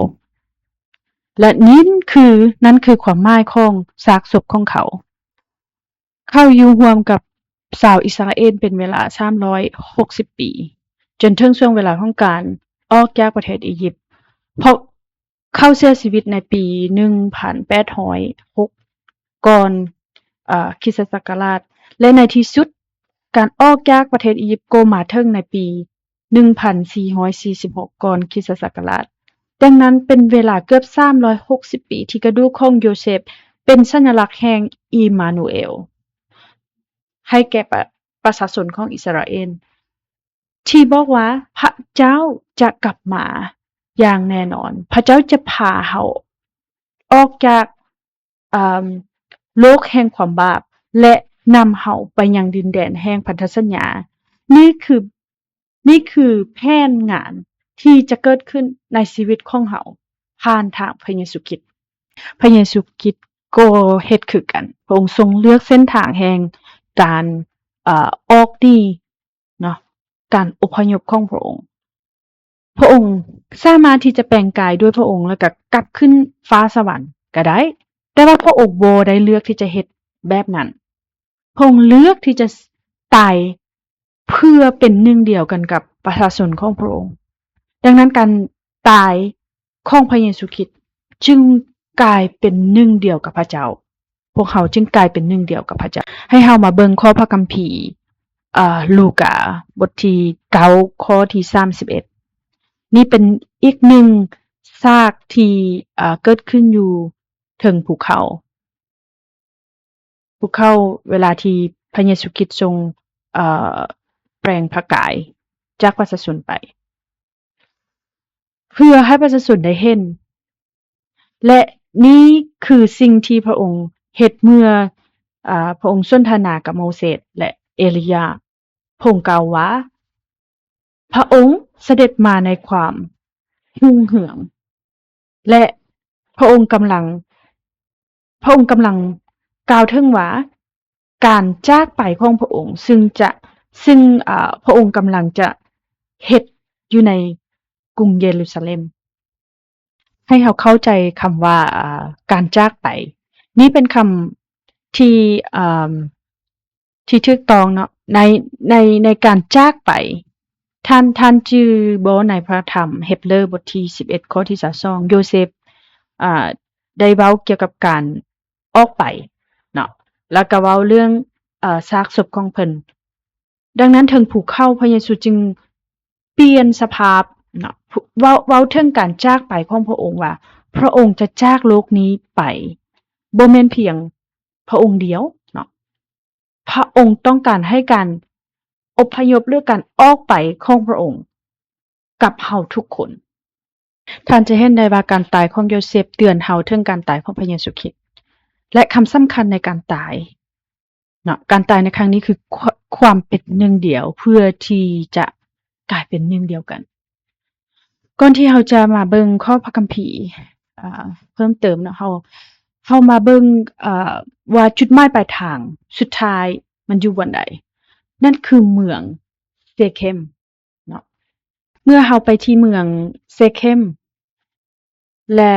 ແລະ ນີ້ຄື, ນັ້ນຄືຄວາມໝາຍຂອງຊາກສົບຂອງເຂົາ. ເຂົາຢູ່ຮ່ວມກັບຊາວອິດສະຣາເອນເປັນເວລາສາມຮ້ອຍຫົກສິບປີ, ຈົນເຖິງຊ່ວງເວລາຂອງການອອກຈາກປະເທດອີຢິບ, ເພາະ ເຂົາເສຍຊີວິດໃນປີໜຶ່ງພັນແປດຮ້ອຍຫົກ ກ່ອນ ເອີ ຄຣິສຕະສັກກະລາດ ແລະ ໃນທີ່ສຸດ ການອອກຈາກປະເທດອີຢິບກໍມາເຖິງໃນປີໜຶ່ງພັນສີ່ຮ້ອຍສີ່ສິບຫົກ ກ່ອນຄຣິສຕະສັກກະລາດ. ດັ່ງນັ້ນ ເປັນເວລາເກືອບສາມຮ້ອຍຫົກສິບປີ ທີ່ກະດູກຂອງໂຢເຊຟເປັນສັນຍາລັກແຫ່ງອີມານູເອລ ໃຫ້ແກ່ປະ, ປະຊາຊົນຂອງອິດສະຣາເອນ. ທີ່ບອກວ່າພະເຈົ້າຈະກັບມາຢ່າງແນ່ນອນ. ພະເຈົ້າຈະພາເຮົາອອກຈາກ, ເອີ່ມ, ໂລກແຫ່ງຄວາມບາບ ແລະ ນຳເຮົາໄປຍັງດິນແດນແຫ່ງພັນທະສັນຍາ. ນີ້ຄື, ນີ້ຄືແຜນງານທີ່ຈະເກີດຂຶ້ນໃນຊີວິດຂອງເຮົາ ຜ່ານທາງພະເຢຊູຄຣິດ. ພະເຢຊູຄຣິດກໍເຮັດຄືກັນ. ພະອົງຊົງເລືອກເສັ້ນທາງແຫ່ງການ, ເອີ່, ອອກໜີ ເນາະ, ການອົບພະຍົບຂອງພະອົງ. ພະອົງສາມາດທີ່ຈະແປງກາຍດ້ວຍພະອົງ ແລ້ວກໍກັບຂຶ້ນຟ້າສະຫວັນກໍໄດ້, ແຕ່ວ່າພະອົງບໍ່ໄດ້ເລືອກທີ່ຈະເຮັດແບບນັ້ນ. ພະອົງເລືອກທີ່ຈະຕາຍເພື່ອເປັນໜຶ່ງດຽວກັນກັບປະຊາຊົນຂອງພະອົງ. ດັ່ງນັ້ນ ການຕາຍຂອງພະເຢຊູຄຣິດຈຶ່ງກາຍເປັນໜຶ່ງດຽວກັບພະເຈົ້າ. ພວກເຮົາຈຶ່ງກາຍເປັນໜຶ່ງດຽວກັບພະເຈົ້າ. ໃຫ້ເຮົາມາເບິ່ງຂໍ້ພະຄຳພີ, ເອີ, ລູກາ ບົດທີເກົ້າ ຂໍ້ທີສາມສິບເອັດ. ນີ້ເປັນອີກໜຶ່ງສາກທີ່, ເອີ, ເກີດຂຶ້ນຢູ່ເທິງພູເຂົາ, ພູເຂົາ ເວລາທີ່ພະເຢຊູຄຣິດຊົງ, ເອີ, ແປງພະກາຍຈາກປະຊາຊົນໄປ ເພື່ອໃຫ້ປະຊາຊົນໄດ້ເຫັນ. ແລະ ນີ້ຄືສິ່ງທີ່ພະອົງເຮັດເມື່ອ, ອາ, ພະອົງສົນທະນາກັບໂມເສສ ແລະ ເອລີຢາ. ພະອົງກ່າວວ່າ, ພະອົງສະເດັດມາໃນຄວາມຮຸ່ງເຮືອງ ແລະ ພະອົງກຳລັງ, ພະອົງກຳລັງກ່າວເຖິງວ່າ ການຈາກໄປຂອງພະອົງ ຊຶ່ງຈະ, ຊຶ່ງ, ອາ, ພະອົງກຳລັງຈະເຮັດຢູ່ໃນກຸງເຢຣູຊາເລັມ. ໃຫ້ເຮົາເຂົ້າໃຈຄຳວ່າ, ອາ, ການຈາກໄປ. ນີ້ເປັນຄຳທີ່, ອາ, ທີ່ຖືກຕ້ອງເນາະ. ໃນ, ໃນ, ໃນການຈາກໄປ, ທ່ານ, ທ່ານຈື່ບໍ່ ໃນພະທຳເຮັບເລີບົດທີສິບເອັດ ຂໍ້ທີຊາວສອງ ໂຢເຊຟ, ອາ, ໄດ້ເວົ້າກ່ຽວກັບການ ອອກໄປເນາະ, ແລ້ວກໍເວົ້າເລື່ອງ, ເອີ, ຊາກສົບຂອງເພິ່ນ. ດັ່ງນັ້ນ ເທິງພູເຂົາ ພະເຢຊູຈຶ່ງປ່ຽນສະພາບເນາະ, ເວົ້າ, ເວົ້າເຖິງການຈາກໄປຂອງພະອົງວ່າ ພະອົງຈະຈາກໂລກນີ້ໄປ, ບໍ່ແມ່ນພຽງພະອົງດຽວເນາະ. ພະອົງຕ້ອງການໃຫ້ການອົບພະຍົບ ຫຼື ການອອກໄປຂອງພະອົງກັບເຮົາທຸກຄົນ. ທ່ານຈະເຫັນໄດ້ວ່າການຕາຍຂອງໂຢເຊບເຕືອນເຮົາເຖິງການຕາຍຂອງພະເຢຊູຄຣິດ ແລະ ຄຳສຳຄັນໃນການຕາຍເນາະ, ການຕາຍໃນຄັ້ງນີ້ຄືຄວາ, ຄວາມເປັນໜຶ່ງດຽວ ເພື່ອທີ່ຈະກາຍເປັນໜຶ່ງດຽວກັນ. ກ່ອນທີ່ເຮົາຈະມາເບິ່ງຂໍ້ພະຄຳພີ, ເອີ, ເພີ່ມເຕີມເນາະ, ເຮົາ, ເຮົາມາເບິ່ງ, ເອີ, ວ່າຈຸດໝາຍປາຍທາງສຸດທ້າຍມັນຢູ່ບ່ອນໃດ? ນັ້ນຄືເມືອງເຊເຄັມ. ເນາະ, ເມື່ອເຮົາໄປທີ່ເມືອງເຊເຄັມ ແລະ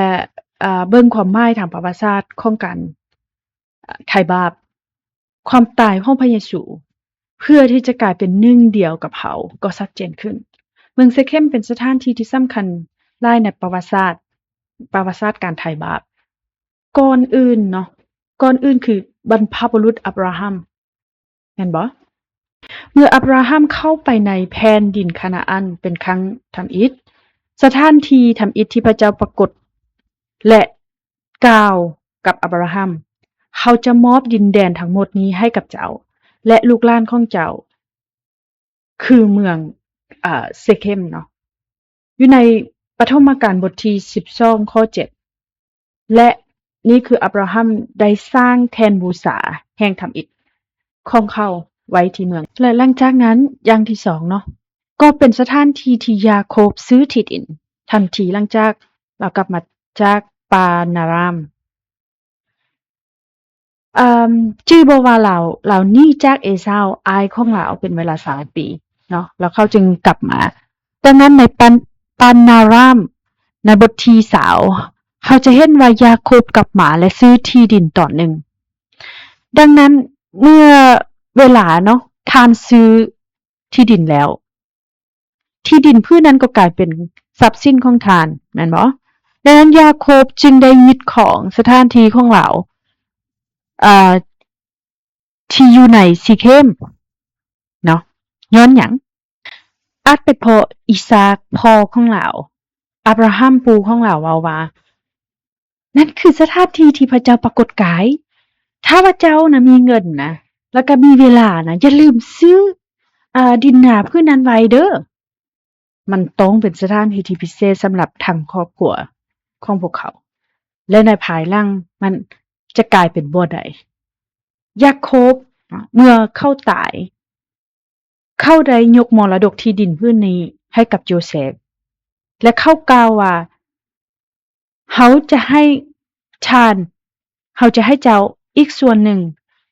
ເອີ, ເບິ່ງຄວາມໝາຍທາງປະຫວັດສາດຂອງການ, ເອີ, ໄຖ່ບາບ, ຄວາມຕາຍຂອງພະເຢຊູ ເພື່ອທີ່ຈະກາຍເປັນໜຶ່ງດຽວກັບເຮົາ ກໍຊັດເຈນຂຶ້ນ. ເມືອງເຊເຄັມເປັນສະຖານທີ່ທີ່ສຳຄັນຫຼາຍໃນປະຫວັດສາດ, ປະຫວັດສາດການໄຖ່ບາບ. ກ່ອນອື່ນເນາະ, ກ່ອນອື່ນຄືບັນພະບຸລຸດອັບຣາຮາມ. ແມ່ນບໍ່? ເມື່ອອັບຣາຮາມເຂົ້າໄປໃນແຜ່ນດິນຄານາອັນເປັນຄັ້ງທຳອິດ, ສະຖານທີ່ທຳອິດທີ່ພະເຈົ້າປາກົດ ແລະ ກ່າວກັບອາບຣາຮາມ, ເຮົາຈະມອບດິນແດນທັງໝົດນີ້ໃຫ້ກັບເຈົ້າ ແລະ ລູກຫຼານຂອງເຈົ້າ ຄືເມືອງ ເອີ ເຊເຄັມເນາະ. ຢູ່ໃນປະຖົມມະການບົດທີສິບສອງ ຂໍ້ເຈັດ ແລະ ນີ້ຄືອາບຣາຮາມໄດ້ສ້າງແທ່ນບູຊາແຫ່ງທຳອິດຂອງເຂົາໄວ້ທີ່ເມືອງ. ແລະ ຫຼັງຈາກນັ້ນ ຢ່າງທີສອງເນາະ, ກໍເປັນສະຖານທີ່ທີ່ຢາໂຄບຊື້ທີ່ດິນ ທັນທີຫຼັງຈາກລາວກັບມາຈາກປານນາຣາມ. ເອີ່ມ ຈື່ບໍ່ວ່າລາວ, ລາວໜີຈາກເອຊາວ ອ້າຍຂອງລາວ ເປັນເວລາຊາວປີເນາະ, ແລ້ວເຂົາຈຶ່ງກັບມາ. ດັ່ງນັ້ນໃນປານ, ປານນາຣາມ ໃນບົດທີຊາວ ເຮົາຈະເຫັນວ່າຢາໂຄບກັບມາ ແລະ ຊື້ທີ່ດິນຕອນໜຶ່ງ. ດັ່ງນັ້ນເມື່ອເວລາເນາະ ທ່ານຊື້ທີ່ດິນແລ້ວ ທີ່ດິນພື້ນນັ້ນກໍກາຍເປັນຊັບສິນຂອງທ່ານ ແມ່ນບໍ່? ດັ່ງນັ້ນ ຢາໂຄບຈຶ່ງໄດ້ຍຶດຄອງສະຖານທີ່ຂອງລາວ ເອີ່ ທີ່ຢູ່ໃນເຊເຄັມເນາະ. ຍ້ອນຫຍັງ? ອາດເປັນເພາະອີສາກພໍ່ຂອງລາວ, ອາບຣາຮາມປູ່ຂອງລາວເວົ້າວ່າ ນັ້ນຄືສະຖານທີ່ທີ່ພະເຈົ້າປາກົດກາຍ. ຖ້າວ່າເຈົ້ານະມີເງິນນະ ແລ້ວກໍມີເວລານະ, ຢ່າລືມຊື້ ອາ ດິນນາພື້ນນັ້ນໄວ້ເດີ້. ມັນຕ້ອງເປັນສະຖານທີ່ທີ່ພິເສດສຳລັບທັງຄອບຄົວຂອງພວກເຂົາ ແລະ ໃນພາຍຫຼັງມັນຈະກາຍເປັນບໍ່ໄດ້. ຢາໂຄບ ເມື່ອເຂົາຕາຍ ເຂົາໄດ້ຍົກມໍລະດົກທີ່ດິນພື້ນນີ້ໃຫ້ກັບໂຢເຊບ ແລະ ເຂົາກ່າວວ່າ ເຮົາຈະໃຫ້ທ່ານ, ເຮົາຈະໃຫ້ເຈົ້າອີກສ່ວນໜຶ່ງ.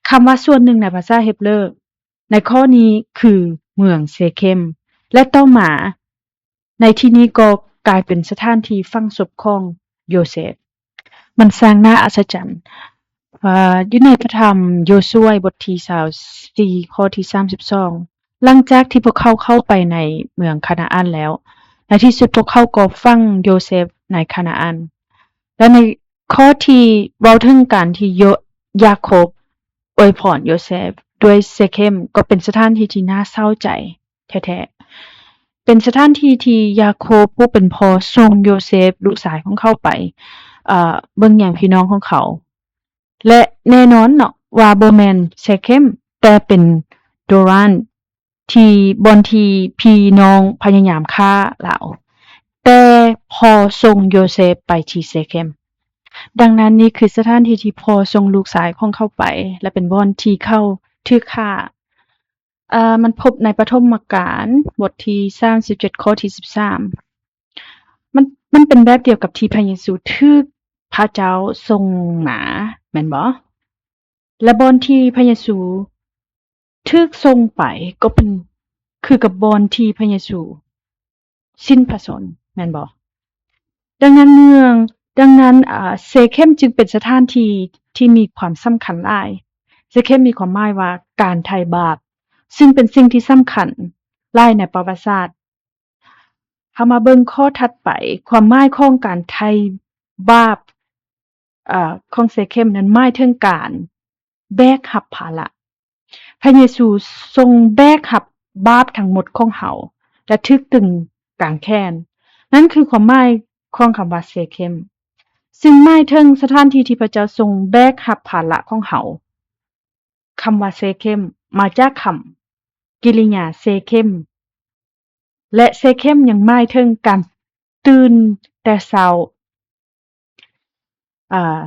ຄຳວ່າສ່ວນໜຶ່ງໃນພາສາເຮັບເລີ ໃນຂໍ້ນີ້ຄືເມືອງເຊເຄັມ ແລະ ຕໍ່ມາໃນທີ່ນີ້ກໍກາຍເປັນສະຖານທີ່ຝັງສົບຂອງໂຢເຊບ. ມັນຊ່າງໜ້າອັດສະຈັນ. ເອີ່ ຢູ່ໃນພະທຳໂຢຊວຍ ບົດທີຊາວສີ່ ຂໍ້ທີສາມສິບສອງ ຫຼັງຈາກທີ່ພວກເຂົາເຂົ້າໄປໃນເມືອງຄານາອັນແລ້ວ, ໃນທີ່ສຸດພວກເຂົາກໍຝັງໂຢເຊບໃນຄານາອັນ. ແລະ ໃນຂໍ້ທີ່ເວົ້າເຖິງການທີ່ໂຢ, ຢາໂຄບອວຍພອນໂຢເຊບດ້ວຍເຊເຄັມ ກໍເປັນສະຖານທີ່ທີ່ໜ້າເສົ້າໃຈແທ້ໆ. ເປັນສະຖານທີ່ທີ່ຢາໂຄບຜູ້ເປັນພໍ່ສົ່ງໂຢເຊບ ລູກຊາຍຂອງເຂົາໄປ, ເອີ່, ເບິ່ງແຍງພີ່ນ້ອງຂອງເຂົາ. ແລະ ແນ່ນອນເນາະວ່າບໍ່ແມ່ນເຊເຄັມ, ແຕ່ເປັນໂດຣານ ທີ່ບ່ອນທີ່ພີ່ນ້ອງພະຍາຍາມຂ້າລາວ, ແຕ່ພໍ່ສົ່ງໂຢເຊບໄປທີ່ເຊເຄັມ. ດັ່ງນັ້ນ, ນີ້ຄືສະຖານທີ່ທີ່ພໍ່ສົ່ງລູກຊາຍຂອງເຂົາໄປ ແລະ ເປັນບ່ອນທີ່ເຂົາຖືກຂ້າ. ເອີ ມັນພົບໃນປະຖົມມະການ ບົດທີສາມສິບເຈັດ ຂໍ້ທີສິບສາມ. ມັນ, ມັນເປັນແບບດຽວກັບທີ່ພະເຢຊູຖືກພະເຈົ້າສົ່ງມາ, ແມ່ນບໍ່? ແລະ ບ່ອນທີ່ພະເຢຊູຖືກສົ່ງໄປກໍເປັນຄືກັບບ່ອນທີ່ພະເຢຊູສິ້ນພະຊົນ, ແມ່ນບໍ່? ດັ່ງນັ້ນເມືອງ, ດັ່ງນັ້ນ, ອາ, ເຊເຄັມຈຶ່ງເປັນສະຖານທີ່ທີ່ມີຄວາມສຳຄັນຫຼາຍ. ເຊເຄັມມີຄວາມໝາຍວ່າການໄຖ່ບາບ, ຊຶ່ງເປັນສິ່ງທີ່ສຳຄັນຫຼາຍໃນປະຫວັດສາດ. ເຮົາມາເບິ່ງຂໍ້ຖັດໄປ, ຄວາມໝາຍຂອງການໄຖ່ບາບ, ເອີ, ຂອງເຊເຄັມນັ້ນໝາຍເຖິງການແບກຮັບພາລະ. ພະເຢຊູຊົງແບກຮັບບາບທັງໝົດຂອງເຮົາ ແລະ ຖືກຕຶງກາງແຂນ. ນັ້ນຄືຄວາມໝາຍຂອງຄຳວ່າເຊເຄັມ, ຊຶ່ງໝາຍເຖິງສະຖານທີ່ທີ່ພະເຈົ້າຊົງແບກຮັບພາລະຂອງເຮົາ. ຄຳວ່າເຊເຄັມມາຈາກຄຳກິລິຍາເຊເຄັມ ແລະ ເຊເຄັມຍັງໝາຍເຖິງການຕື່ນແຕ່ເຊົ້າ, ອາ,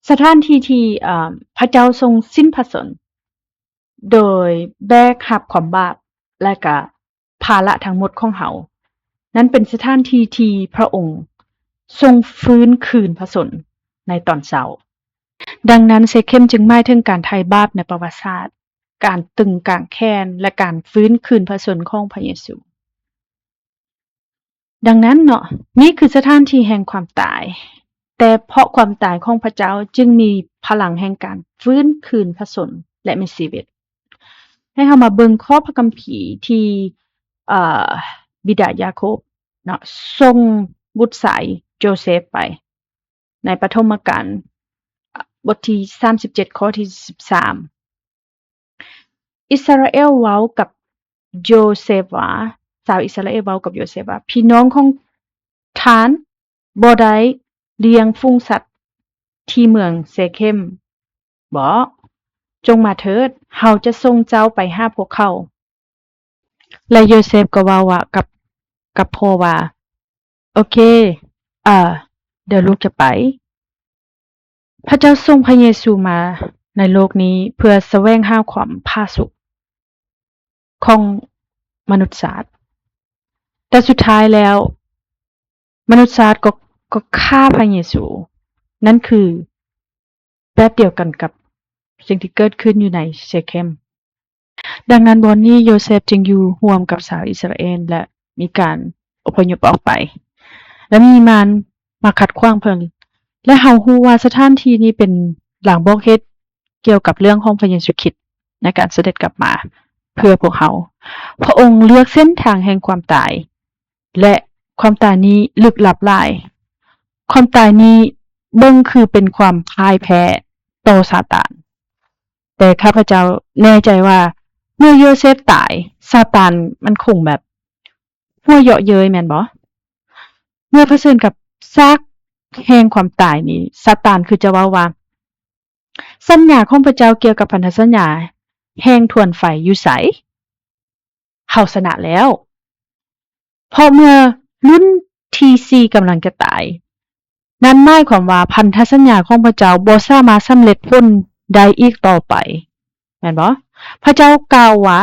ສະຖານທີ່ທີ່, ອາ, ພະເຈົ້າຊົງສິ້ນພະຊົນ ໂດຍແບກຮັບຄວາມບາບ ແລະ ກະ ພາລະທັງໝົດຂອງເຮົາ. ນັ້ນເປັນສະຖານທີ່ທີ່ພະອົງຊົງຟື້ນຄືນພະຊົນໃນຕອນເຊົ້າ. ດັ່ງນັ້ນ ເຊເຄັມຈຶ່ງໝາຍເຖິງການໄຖ່ບາບໃນປະຫວັດສາດ, ການຕຶງກາງແຂນ ແລະ ການຟື້ນຄືນພະຊົນຂອງພະເຢຊູ. ດັ່ງນັ້ນເນາະ, ນີ້ຄືສະຖານທີ່ແຫ່ງຄວາມຕາຍ. ແຕ່ເພາະຄວາມຕາຍຂອງພະເຈົ້າຈຶ່ງມີພະລັງແຫ່ງການຟື້ນຄືນພະຊົນ ແລະ ມີຊີວິດ. ໃຫ້ເຮົາມາເບິ່ງຂໍ້ພະຄຳພີທີ່, ເອີ, ບິດາຢາໂຄບເນາະ ສົ່ງບຸດຊາຍໂຈເຊບໄປໃນປະຖົມມະການ ບົດທີສາມສິບເຈັດ ຂໍ້ທີສິບສາມ. ອິດສະຣາເອວເວົ້າກັບໂຢເຊບວ່າ, ຊາວອິດສະຣາເອວເວົ້າກັບໂຢເຊບວ່າ, ພີ່ນ້ອງຂອງ ທ່ານບໍ່ໄດ້ລ້ຽງຝູງສັດທີ່ເມືອງເຊເຂັມບໍ? ຈົ່ງມາເທີດ, ເຮົາຈະສົ່ງເຈົ້າໄປຫາພວກເຂົາ. ແລະ ໂຢເຊັບກໍເວົ້າວ່າ ກັບ ກັບພໍ່ວ່າ, ໂອເຄ, ເອີ, ດຽວລູກຈະໄປ. ພະເຈົ້າສົ່ງພະເຢຊູມາໃນໂລກນີ້ເພື່ອສະແຫວງຫາຄວາມຜາສຸກຂອງມະນຸດຊາດ, ແຕ່ສຸດທ້າຍແລ້ວມະນຸດຊາດກໍ ກໍຂ້າພະເຢຊູ. ນັ້ນຄືແບບດຽວກັນກັບສິ່ງທີ່ເກີດຂຶ້ນຢູ່ໃນເຊເຂັມ. ດັ່ງນັ້ນ ບ່ອນນີ້ໂຢເຊັບຈຶ່ງຢູ່ຮ່ວມກັບຊາວອິດສະຣາເອນ ແລະ ມີການອົບພະຍົບອອກໄປ ແລະ ມີມານມາຂັດຂວາງເພິ່ນ. ແລະ ເຮົາຮູ້ວ່າສະຖານທີ່ນີ້ເປັນລາງບອກເຫດກ່ຽວກັບເລື່ອງຂອງພະເຢຊູຄຣິດໃນການສະເດັດກັບມາເພື່ອພວກເຮົາ. ພະອົງເລືອກເສັ້ນທາງແຫ່ງຄວາມຕາຍ ແລະ ຄວາມຕາຍນີ້ລຶກລັບຫຼາຍ. ຄວາມຕາຍນີ້ເບິ່ງຄືເປັນຄວາມພ່າຍແພ້ຕໍ່ຊາຕານ. ແຕ່ຂ້າພະເຈົ້າແນ່ໃຈວ່າເມື່ອໂຢເຊັບຕາຍ, ຊາຕານມັນຄົງແບບຫົວເຍາະເຍີ້ຍແມ່ນບໍ່? ເມື່ອຜະເຊີນກັບຊາກແຫ່ງຄວາມຕາຍນີ້, ຊາຕານຄືຈະເວົ້າວ່າ, ສັນຍາຂອງພະເຈົ້າກ່ຽວກັບພັນທະສັນຍາແຫ່ງທວນໄຟຢູ່ໃສ? ເຮົາຊະນະແລ້ວ. ເພາະເມື່ອລຸ້ນທີສີ່ກຳລັງຈະຕາຍ, ນັ້ນໝາຍຄວາມວ່າພັນທະສັນຍາຂອງພະເຈົ້າບໍ່ສາມາດສຳເລັດຜົນໄດ້ອີກຕໍ່ໄປ, ແມ່ນບໍ່? ພະເຈົ້າກ່າວວ່າ,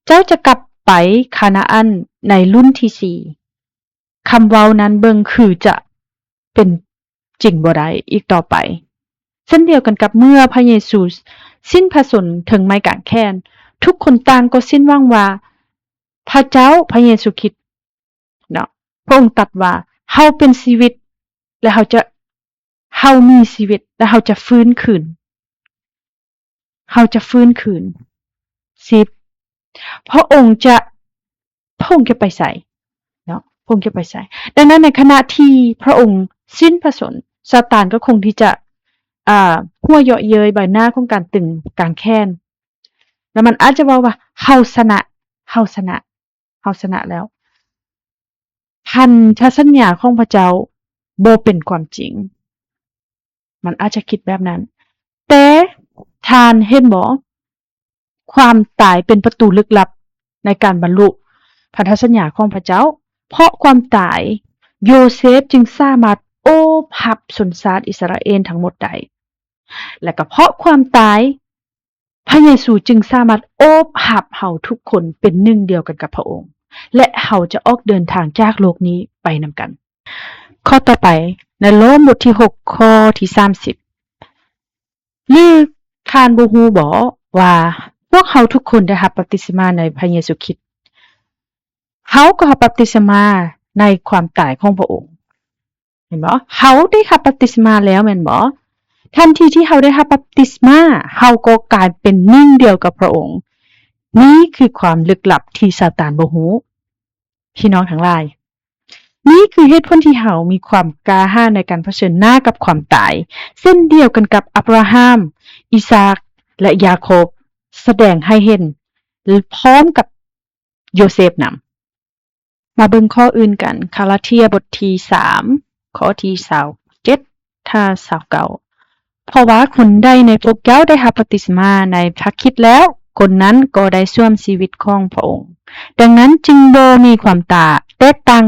ເຈົ້າຈະກັບໄປຄານາອັນໃນລຸ້ນທີສີ່. ຄຳເວົ້ານັ້ນເບິ່ງຄືຈະເປັນຈິງບໍ່ໄດ້ອີກຕໍ່ໄປ. ເຊັ່ນດຽວກັນກັບເມື່ອພະເຢຊູສິ້ນພະຊົນເທິງໄມ້ກາງແຂນ, ທຸກຄົນຕ່າງກໍສິ້ນຫວັງວ່າພະເຈົ້າ, ພະເຢຊູຄຣິດເນາະ, ພະອົງຕັດວ່າ, ເຮົາເປັນຊີວິດ ແລະ ເຮົາຈະ, ເຮົາມີຊີວິດ ແລະ ເຮົາຈະຟື້ນຄືນ. ເຮົາຈະຟື້ນຄືນ. ສິບ ພະອົງຈະ, ພະອົງຈະໄປໃສເນາະ? ພະອົງຈະໄປໃສ? ດັ່ງນັ້ນ ໃນຂະນະທີ່ພະອົງສິ້ນພະຊົນ, ຊາຕານກໍຄົງທີ່ຈະ, ອ່າ, ຫົວເຍາະເຍີ້ຍໃບໜ້າຂອງການຕຶງກາງແຂນ, ແລ້ວມັນອາດຈະເວົ້າວ່າ, ເຮົາຊະນະ, ເຮົາຊະນະ. ເຮົາຊະນະແລ້ວ. ພັນທະສັນຍາຂອງພະເຈົ້າບໍ່ເປັນຄວາມຈິງ. ມັນອາດຈະຄິດແບບນັ້ນ. ແຕ່ທ່ານເຫັນບໍ່? ຄວາມຕາຍເປັນປະຕູລຶກລັບໃນການບັນລຸພັນທະສັນຍາຂອງພະເຈົ້າ. ເພາະຄວາມຕາຍ, ໂຢເຊບຈຶ່ງສາມາດໂອບຮັບຊົນຊາດອິດສະຣາເອນທັງໝົດໄດ້. ແລະ ກໍເພາະຄວາມຕາຍ, ພະເຢຊູຈຶ່ງສາມາດໂອບຮັບເຮົາທຸກຄົນເປັນໜຶ່ງດຽວກັນກັບພະອົງ ແລະ ເຮົາຈະອອກເດີນທາງຈາກໂລກນີ້ໄປນຳກັນ. ຂໍ້ຕໍ່ໄປ, ໃນໂລມບົດທີຫົກ ຂໍ້ທີສາມສິບ, ຫຼື ທ່ານບໍ່ຮູ້ບໍວ່າພວກເຮົາທຸກຄົນໄດ້ຮັບບັບຕິສະມາໃນພະເຢຊູຄຣິດ? ເຮົາກໍຮັບບັບຕິສະມາໃນຄວາມຕາຍຂອງພະອົງ. ເຫັນບໍ່? ເຮົາໄດ້ຮັບບັບຕິສະມາແລ້ວແມ່ນບໍ່? ທັນທີທີ່ເຮົາໄດ້ຮັບບັບຕິສະມາ, ເຮົາກໍກາຍເປັນໜຶ່ງດຽວກັບພະອົງ. ນີ້ຄືຄວາມລຶກລັບທີ່ຊາຕານບໍ່ຮູ້. ພີ່ນ້ອງທັງຫຼາຍ, ນີ້ຄືເຫດຜົນທີ່ເຮົາມີຄວາມກ້າຫານໃນການຜະເຊີນໜ້າກັບຄວາມຕາຍ, ເຊັ່ນດຽວກັນກັບອາບຣາຮາມ, ອີສາກ ແລະ ຢາໂຄບ ສະແດງໃຫ້ເຫັນ, ພ້ອມກັບ ໂຢເຊບນຳ. ມາເບິ່ງຂໍ້ອື່ນກັນ, ກາລາເທຍບົດທີສາມ ຂໍ້ທີຊາວເຈັດ ຫາ ຊາວເກົ້າ. ເພາະວ່າຄົນໃດໃນພວກເຈົ້າໄດ້ຮັບບັບຕິສະມາໃນພະຄຣິດແລ້ວ, ຄົນນັ້ນກໍໄດ້ສວມຊີວິດຂອງພະອົງ. ດັ່ງນັ້ນຈຶ່ງບໍ່ມີຄວາມຕາ, ແຕກຕ່າງ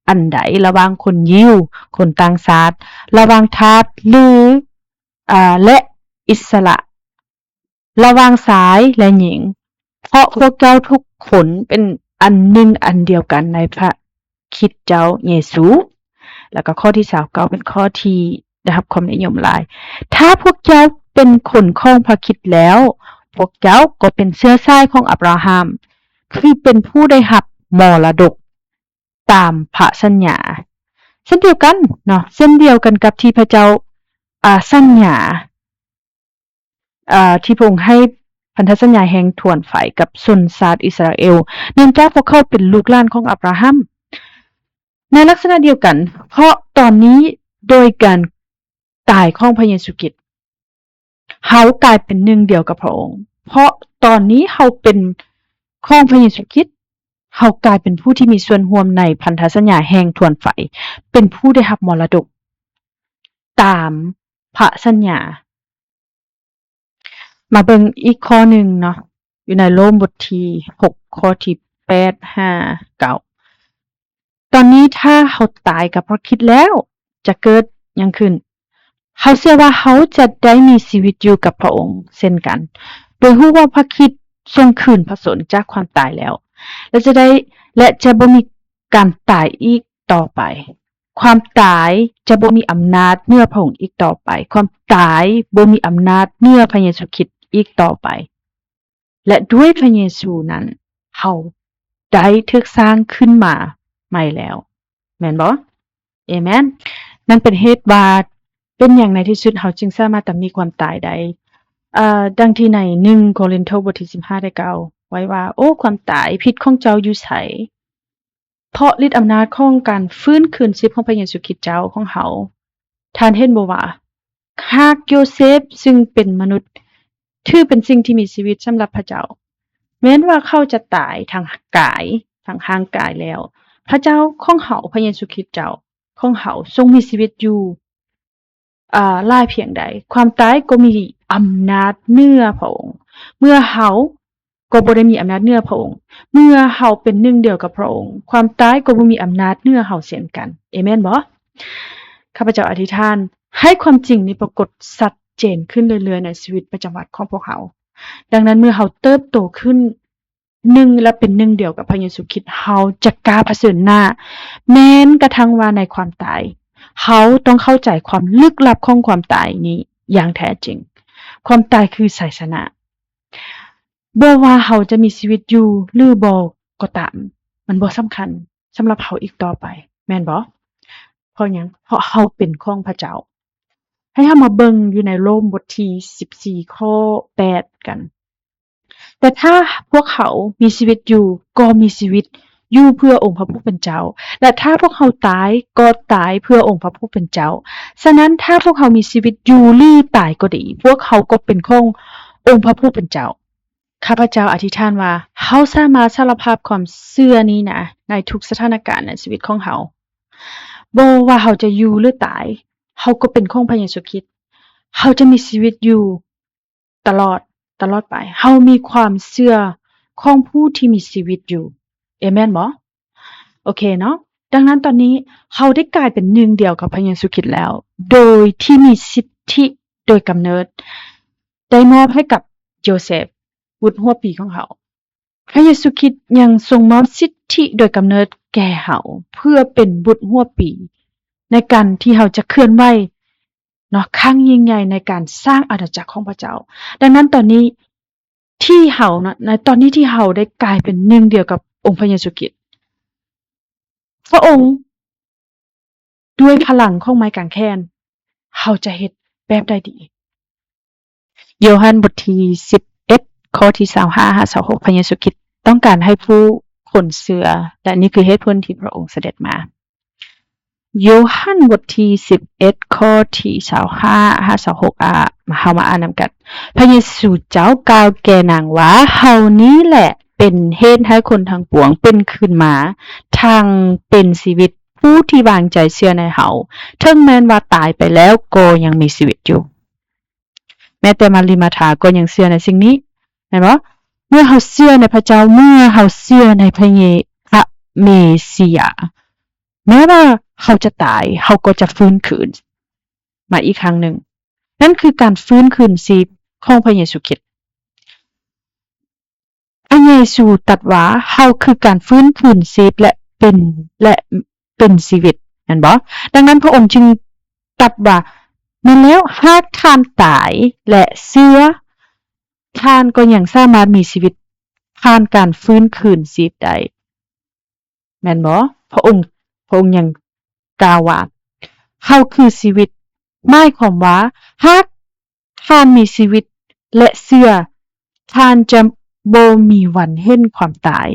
ອັນໃດລະຫວ່າງຄົນຢິວ, ຄົນຕ່າງຊາດ, ລະຫວ່າງທາດ ຫຼື ອາ ແລະ ອິດສະຫຼະ, ລະຫວ່າງຊາຍ ແລະ ຍິງ, ເພາະພວກເຈົ້າທຸກຄົນເປັນອັນໜຶ່ງອັນດຽວກັນໃນພະຄຣິດເຈົ້າເຢຊູ. ແລ້ວກໍຂໍ້ທີຊາວເກົ້າເປັນຂໍ້ທີ່ໄດ້ຮັບຄວາມນິຍົມຫຼາຍ. ຖ້າພວກເຈົ້າເປັນຄົນຂອງພະຄຣິດແລ້ວ, ພວກເຈົ້າກໍເປັນເຊື້ອສາຍຂອງອາບຣາຮາມ, ຄືເປັນຜູ້ໄດ້ຮັບມໍລະດົກຕາມພະສັນຍາ. ເຊັ່ນດຽວກັນເນາະ, ເຊັ່ນດຽວກັນກັບທີ່ພະເຈົ້າ, ອາ, ສັນຍາ ເອີ ທີ່ພະອົງໃຫ້ພັນທະສັນຍາແຫ່ງທວນໄຟກັບຊົນຊາດອິດສະຣາເອວ, ເນື່ອງຈາກພວກເຂົາເປັນລູກຫຼານຂອງອາບຣາຮາມ. ໃນລັກສະນະດຽວກັນ, ເພາະຕອນນີ້ໂດຍການຕາຍຂອງພະເຢຊູຄຣິດ, ເຮົາກາຍເປັນໜຶ່ງດຽວກັບພະອົງ. ເພາະຕອນນີ້ເຮົາເປັນຂອງພະເຢຊູຄຣິດ, ເຮົາກາຍເປັນຜູ້ທີ່ມີສ່ວນຮ່ວມໃນພັນທະສັນຍາແຫ່ງຖວນໄຟ, ເປັນຜູ້ໄດ້ຮັບມໍລະດົກຕາມພະສັນຍາ. ມາເບິ່ງອີກຂໍ້ໜຶ່ງເນາະ, ຢູ່ໃນໂລມບົດທີຫົກ ຂໍ້ທີແປດ ຫ້າ ເກົ້າ. ຕອນນີ້ຖ້າເຮົາຕາຍກັບພຣະຄຣິດແລ້ວ ຈະເກີດຫຍັງຂຶ້ນ? ເຮົາເຊື່ອວ່າເຮົາຈະໄດ້ມີຊີວິດຢູ່ກັບພຣະອົງເຊັ່ນກັນ, ໂດຍຮູ້ວ່າພຣະຄຣິດຊົງຄືນພຣະຊົນຈາກຄວາມຕາຍແລ້ວ ແລະ ຈະໄດ້ ແລະ ຈະບໍ່ມີການຕາຍອີກຕໍ່ໄປ. ຄວາມຕາຍຈະບໍ່ມີອຳນາດເໜືອພຣະອົງອີກຕໍ່ໄປ. ຄວາມຕາຍບໍ່ມີອຳນາດເໜືອພຣະເຢຊູຄຣິດອີກຕໍ່ໄປ. ແລະ ດ້ວຍພຣະເຢຊູນັ້ນ ເຮົາໄດ້ຖືກສ້າງຂຶ້ນມາໃໝ່ແລ້ວ. ແມ່ນບໍ່? ເອແມນ. ນັ້ນເປັນເຫດວ່າເປັນຫຍັງໃນທີ່ສຸດເຮົາຈຶ່ງສາມາດຕຳໜິຄວາມຕາຍໄດ້. ເອີ ດັ່ງທີ່ໃນໜຶ່ງໂກລິນໂທບົດທີສິບຫ້າໄດ້ກ່າວໄວ້ວ່າ, ໂອ້ ຄວາມຕາຍ, ພິດຂອງເຈົ້າຢູ່ໃສ? ເພາະລິດອຳນາດຂອງການຟື້ນຄືນຊີບຂອງພຣະເຢຊູຄຣິດເຈົ້າຂອງເຮົາ. ທ່ານເຫັນບໍ່ວ່າ ຫາກໂຢເຊບເຊິ່ງເປັນມະນຸດ ຖືເປັນສິ່ງທີ່ມີຊີວິດສຳລັບພຣະເຈົ້າ, ແມ່ນວ່າເຂົາຈະຕາຍທາງກາຍ, ທາງຮ່າງກາຍແລ້ວ, ພຣະເຈົ້າຂອງເຮົາ, ພຣະເຢຊູຄຣິດເຈົ້າຂອງເຮົາ ຊົງມີຊີວິດຢູ່ ອາ ຫຼາຍພຽງໃດ, ຄວາມຕາຍກໍມີອຳນາດເໜືອພຣະອົງ. ເມື່ອເຮົາກໍບໍ່ໄດ້ມີອຳນາດເໜືອພຣະອົງ, ເມື່ອເຮົາເປັນໜຶ່ງດຽວກັບພຣະອົງ, ຄວາມຕາຍກໍບໍ່ມີອຳນາດເໜືອເຮົາເຊັ່ນກັນ. ເອແມນບໍ່? ຂ້າພະເຈົ້າອະທິຖານໃຫ້ຄວາມຈິງນີ້ປາກົດຊັດເຈນຂຶ້ນເລື້ອຍໆໃນຊີວິດປະຈຳວັນຂອງພວກເຮົາ. ດັ່ງນັ້ນ ເມື່ອເຮົາເຕີບໂຕຂຶ້ນ ໜຶ່ງ ແລະ ເປັນໜຶ່ງດຽວກັບພຣະເຢຊູຄຣິດ, ເຮົາຈະກ້າຜະເຊີນໜ້າ ແມ່ນກະທັ່ງວ່າໃນຄວາມຕາຍ. ເຮົາຕ້ອງເຂົ້າໃຈຄວາມລຶກລັບຂອງຄວາມຕາຍນີ້ຢ່າງແທ້ຈິງ. ຄວາມຕາຍຄືໄຊຊະນະ. ບໍ່ວ່າເຮົາຈະມີຊີວິດຢູ່ຫຼືບໍ່ກໍຕາມ, ມັນບໍ່ສຳຄັນສຳລັບເຮົາອີກຕໍ່ໄປ, ແມ່ນບໍ່? ເພາະຫຍັງ? ເພາະເຮົາເປັນຂອງພຣະເຈົ້າ. ໃຫ້ເຮົາມາເບິ່ງຢູ່ໃນໂລມບົດທີສິບສີ່ ຂໍ້ແປດກັນ. ແຕ່ຖ້າພວກເຮົາມີຊີວິດຢູ່ ກໍມີຊີວິດຢູ່ເພື່ອອົງພະຜູ້ເປັນເຈົ້າ, ແລະ ຖ້າພວກເຮົາຕາຍ ກໍຕາຍເພື່ອອົງພະຜູ້ເປັນເຈົ້າ. ສະນັ້ນ ຖ້າພວກເຮົາມີຊີວິດຢູ່ ຫຼື ຕາຍກໍດີ, ພວກເຮົາກໍເປັນຂອງອົງພະຜູ້ເປັນເຈົ້າ. ຂ້າພະເຈົ້າອະທິຖານວ່າ ເຮົາສາມາດສາລະພາບຄວາມເຊື່ອນີ້ນະ ໃນທຸກສະຖານະການໃນຊີວິດຂອງເຮົາ. ບໍ່ວ່າເຮົາຈະຢູ່ ຫຼື ຕາຍ, ເຮົາກໍເປັນຂອງພະເຢຊູຄຣິດ. ເຮົາຈະມີຊີວິດຢູ່ ຕະຫຼອດ, ຕະຫຼອດໄປ. ເຮົາມີຄວາມເຊື່ອຂອງຜູ້ທີ່ມີຊີວິດຢູ່. ເອແມນບໍ່? ໂອເຄເນາະ. ດັ່ງນັ້ນຕອນນີ້ເຮົາໄດ້ກາຍເປັນໜຶ່ງດຽວກັບພະເຢຊູຄຣິດແລ້ວ, ໂດຍທີ່ມີສິດທິໂດຍກຳເນີດໄດ້ມອບໃຫ້ກັບໂຢເຊບ, ບຸດຫົວປີຂອງເຮົາ. ພະເຢຊູຄຣິດຍັງຊົງມອບສິດທິໂດຍກຳເນີດແກ່ເຮົາ ເພື່ອເປັນບຸດຫົວປີໃນການທີ່ເຮົາຈະເຄື່ອນໄຫວເນາະ ຄັ້ງຍິ່ງໃຫຍ່ໃນການສ້າງອານາຈັກຂອງພະເຈົ້າ. ດັ່ງນັ້ນຕອນນີ້ທີ່ເຮົາເນາະ, ໃນຕອນນີ້ທີ່ເຮົາໄດ້ກາຍເປັນໜຶ່ງດຽວກັບອົງພະເຢຊູຄຣິດ, ພະອົງ ດ້ວຍພະລັງຂອງໄມ້ກາງແຂນ, ເຮົາຈະເຮັດແບບໃດດີ? ໂຢຮັນບົດທີສິບເອັດ ຂໍ້ທີຊາວຫ້າຫາຊາວຫົກ ພະເຢຊູຄຣິດຕ້ອງການໃຫ້ຜູ້ຄົນເຊື່ອ, ແລະ ນີ້ຄືເຫດຜົນທີ່ພະອົງສະເດັດມາ. ໂຢຮັນບົດທີສິບເອັດ ຂໍ້ທີຊາວຫ້າຫາຊາວຫົກ ອາ ເຮົາມາອ່ານນຳກັນ. ພະເຢຊູເຈົ້າກ່າວແກ່ນາງວ່າ, ເຮົານີ້ແຫຼະເປັນເຫດໃຫ້ຄົນທັງປວງເປັນຄືນມາ, ທັງເປັນຊີວິດ. ຜູ້ທີ່ວາງໃຈເຊື່ອໃນເຮົາ, ເຖິງແມ່ນວ່າຕາຍໄປແລ້ວກໍຍັງມີຊີວິດຢູ່. ແມ້ແຕ່ມາຣີມາທາກໍຍັງເຊື່ອໃນສິ່ງນີ້, ແມ່ນບໍ່? ເມື່ອເຮົາເຊື່ອໃນພະເຈົ້າ, ເມື່ອເຮົາເຊື່ອໃນພະເຢ, ພະເມເຊຍ, ແມ້ວ່າເຮົາຈະຕາຍ, ເຮົາກໍຈະຟື້ນຄືນມາອີກຄັ້ງໜຶ່ງ. ນັ້ນຄືການຟື້ນຄືນຊີບຂອງພະເຢຊູຄຣິດ. ພະເຢຊູຕັດວ່າ ເຮົາຄືການຟື້ນຄືນຊີບ ແລະ ເປັນ ແລະ ເປັນຊີວິດ, ແມ່ນບໍ່? ດັ່ງນັ້ນ ພະອົງຈຶ່ງຕັດວ່າ, ແມ່ນແລ້ວ, ຫາກທ່ານຕາຍ ແລະ ເຊື່ອ, ທ່ານກໍຍັງສາມາດມີຊີວິດຜ່ານການຟື້ນຄືນຊີບໄດ້, ແມ່ນບໍ່? ພະອົງ, ພະອົງຍັງກ່າວວ່າ, ເຮົາຄືຊີວິດ, ໝາຍຄວາມວ່າ ຫາກ ທ່ານມີຊີວິດ ແລະ ເຊື່ອ, ທ່ານຈະບໍ່ມີວັນເຫັນຄວາມຕາຍ.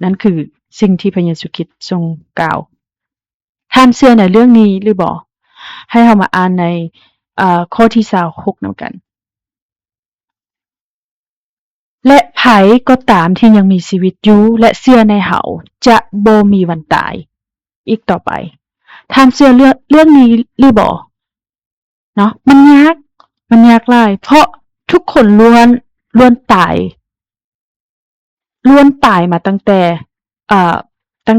ນັ້ນຄືສິ່ງທີ່ພະເຢຊູຄຣິດຊົງກ່າວ. ທ່ານເຊື່ອໃນເລື່ອງນີ້ຫຼືບໍ່? ໃຫ້ເຮົາມາອ່ານໃນ, ເອີ, ຂໍ້ທີຊາວຫົກນຳກັນ. ແລະ ໃຜກໍຕາມທີ່ຍັງມີຊີວິດຢູ່ ແລະ ເຊື່ອໃນເຮົາ ຈະບໍ່ມີວັນຕາຍອີກຕໍ່ໄປ. ທ່ານເຊື່ອເລື່ອງ ເລື່ອງນີ້ຫຼືບໍ່? ເນາະ ມັນຍາກ ມັນຍາກຫຼາຍ ເພາະທຸກຄົນລ້ວນ ລ້ວນຕາຍ ລ້ວນຕາຍມາຕັ້ງແຕ່ ເອີ ຕັ້ງ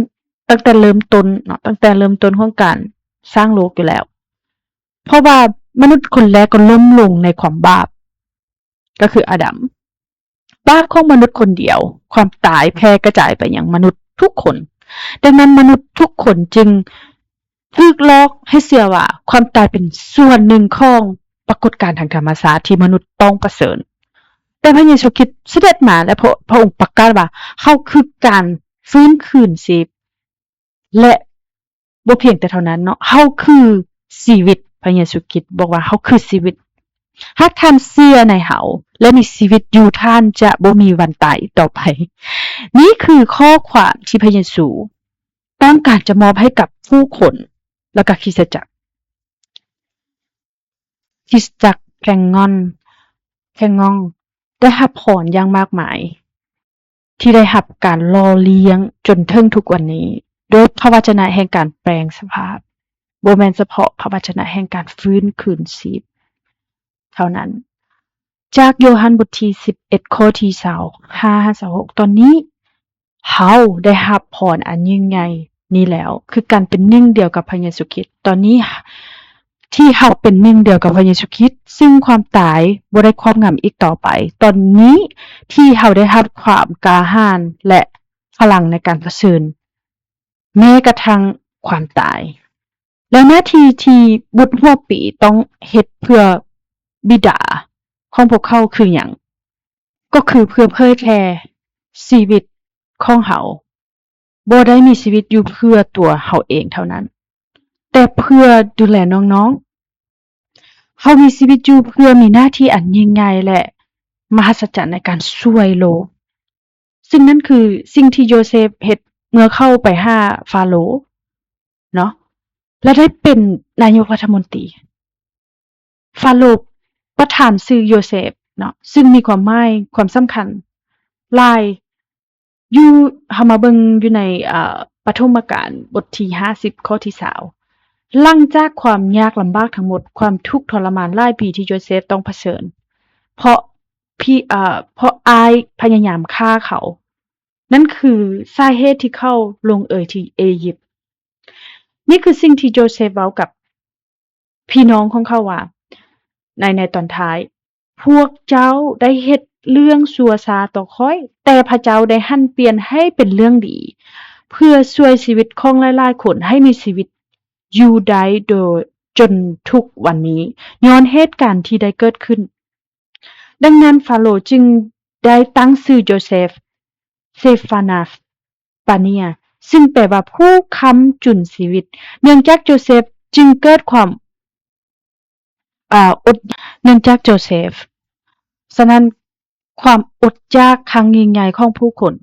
ຕັ້ງແຕ່ເລີ່ມຕົ້ນເນາະ ຕັ້ງແຕ່ເລີ່ມຕົ້ນຂອງການສ້າງໂລກຢູ່ແລ້ວ ເພາະວ່າມະນຸດຄົນແລກກໍລົ້ມລົງໃນຄວາມບາບ ກໍຄືອາດັມ. ບາບຂອງມະນຸດຄົນດຽວ, ຄວາມຕາຍແຜ່ກະຈາຍໄປຍັງມະນຸດທຸກຄົນ. ດັ່ງນັ້ນ, ມະນຸດທຸກຄົນຈຶ່ງຖືກຫຼອກໃຫ້ເຊື່ອວ່າຄວາມຕາຍເປັນສ່ວນໜຶ່ງຂອງປາກົດການທາງທຳມະຊາດທີ່ມະນຸດຕ້ອງປະເຊີນ. ແຕ່ພະເຢຊູຄຣິດສະເດັດມາ ແລະ ພະ ພະອົງປະກາດວ່າ ເຮົາຄືການຟື້ນຄືນຊີບ ແລະ ບໍ່ພຽງແຕ່ເທົ່ານັ້ນເນາະ, ເຮົາຄືຊີວິດ. ພະເຢຊູຄຣິດບອກວ່າ ເຮົາຄືຊີວິດ. ຫາກທ່ານເຊື່ອໃນເຮົາ ແລະ ມີຊີວິດຢູ່, ທ່ານຈະບໍ່ມີວັນຕາຍອີກຕໍ່ໄປ. ນີ້ຄືຂໍ້ຄວາມທີ່ພະເຢຊູຕ້ອງການຈະມອບໃຫ້ກັບຜູ້ຄົນ ແລະ ກໍຄຣິສຕະຈັກ. ຄຣິສຕະຈັກແພງງອນ ແພງງອນ ໄດ້ຮັບພອນຢ່າງມາກມາຍ ທີ່ໄດ້ຮັບການຫຼໍ່ລ້ຽງຈົນເຖິງທຸກວັນນີ້ ໂດຍພະວະຈະນະແຫ່ງການແປງສະພາບ, ບໍ່ແມ່ນສະເພາະພະວະຈະນະແຫ່ງການຟື້ນຄືນຊີບເທົ່ານັ້ນ. ຈາກໂຍຮັນບົດທີສິບເອັດ ຂໍ້ທີຊາວຫ້າຫາຊາວຫົກ ຕອນນີ້ ເຮົາໄດ້ຮັບພອນອັນຍິ່ງໃຫຍ່ນີ້ແລ້ວ ຄືການເປັນໜຶ່ງດຽວກັບພະເຢຊູຄຣິດ. ຕອນນີ້ທີ່ເຮົາເປັນໜຶ່ງດຽວກັບພະເຢຊູຄຣິດ, ຊຶ່ງຄວາມຕາຍບໍ່ໄດ້ຄວອບງຳອີກຕໍ່ໄປ. ຕອນນີ້ທີ່ເຮົາໄດ້ຮັບຄວາມກ້າຫານ ແລະ ພະລັງໃນການປະເຊີນ ແມ້ກະທັ່ງຄວາມຕາຍ. ແລະ ໜ້າທີ່ທີ່ບຸດຫົວປີຕ້ອງເຮັດເພື່ອບິດາຂອງພວກເຂົາຄືຫຍັງ? ກໍຄືເພື່ອເຜີຍແຜ່ຊີວິດຂອງເຮົາ. ບໍ່ໄດ້ມີຊີວິດຢູ່ເພື່ອຕົວເຮົາເອງເທົ່ານັ້ນ, ແຕ່ເພື່ອດູແລນ້ອງໆ. ເຮົາມີຊີວິດຢູ່ເພື່ອມີໜ້າທີ່ອັນຍິ່ງໃຫຍ່ ແລະ ມະຫັດສະຈັນໃນການຊ່ວຍໂລກ. ຊຶ່ງນັ້ນຄືສິ່ງທີ່ໂຢເຊຟເຮັດເມື່ອເຂົ້າໄປຫາຟາໂຣເນາະ ແລະ ໄດ້ເປັນນາຍົກລັດຖະມົນຕີ. ຟາໂຣປະທານຊື່ໂຢເຊຟເນາະ, ຊຶ່ງມີຄວາມໝາຍຄວາມສຳຄັນຫຼາຍ. ຢູ່ ເຮົາມາເບິ່ງຢູ່ໃນ ເອີ ປະຖົມມະການບົດທີຫ້າສິບ ຂໍ້ທີຊາວ ຫຼັງຈາກຄວາມຍາກລຳບາກທັງໝົດ, ຄວາມທຸກທໍລະມານຫຼາຍປີທີ່ໂຢເຊຟຕ້ອງປະເຊີນ ເພາະ ເອີ ເພາະອ້າຍພະຍາຍາມຂ້າເຂົາ, ນັ້ນຄືສາເຫດທີ່ເຂົາລົງເອຍທີ່ເອຢິບ. ນີ້ຄືສິ່ງທີ່ໂຢເຊຟເວົ້າກັບ ພີ່ນ້ອງຂອງເຂົາວ່າ ໃນ ໃນຕອນທ້າຍ, ພວກເຈົ້າໄດ້ເຮັດເລື່ອງຊົ່ວຊ້າຕໍ່ຂ້ອຍ, ແຕ່ພະເຈົ້າໄດ້ຫັນປ່ຽນໃຫ້ເປັນເລື່ອງດີ, ເພື່ອຊ່ວຍຊີວິດຂອງຫຼາຍໆຄົນໃຫ້ມີຊີວິດຢູ່ໄດ້ໂດຍຈົນທຸກວັນນີ້, ຍ້ອນເຫດການທີ່ໄດ້ເກີດຂຶ້ນ. ດັ່ງນັ້ນ ຟາໂຣຈຶ່ງໄດ້ຕັ້ງຊື່ໂຢເຊຟ ເຊຟານາຟ ປາເນຍ ຊຶ່ງແປວ່າຜູ້ຄ້ຳຈຸນຊີວິດ. ເນື່ອງຈາກໂຈເຊຟຈຶ່ງເກີດຄວາມ ອາ ອົດ ເນື່ອງຈາກໂຈເຊຟ, ສະນັ້ນ ຄວາມອົດຢາກຄັ້ງຍິ່ງໃຫຍ່ຂອງຜູ້ຄົນ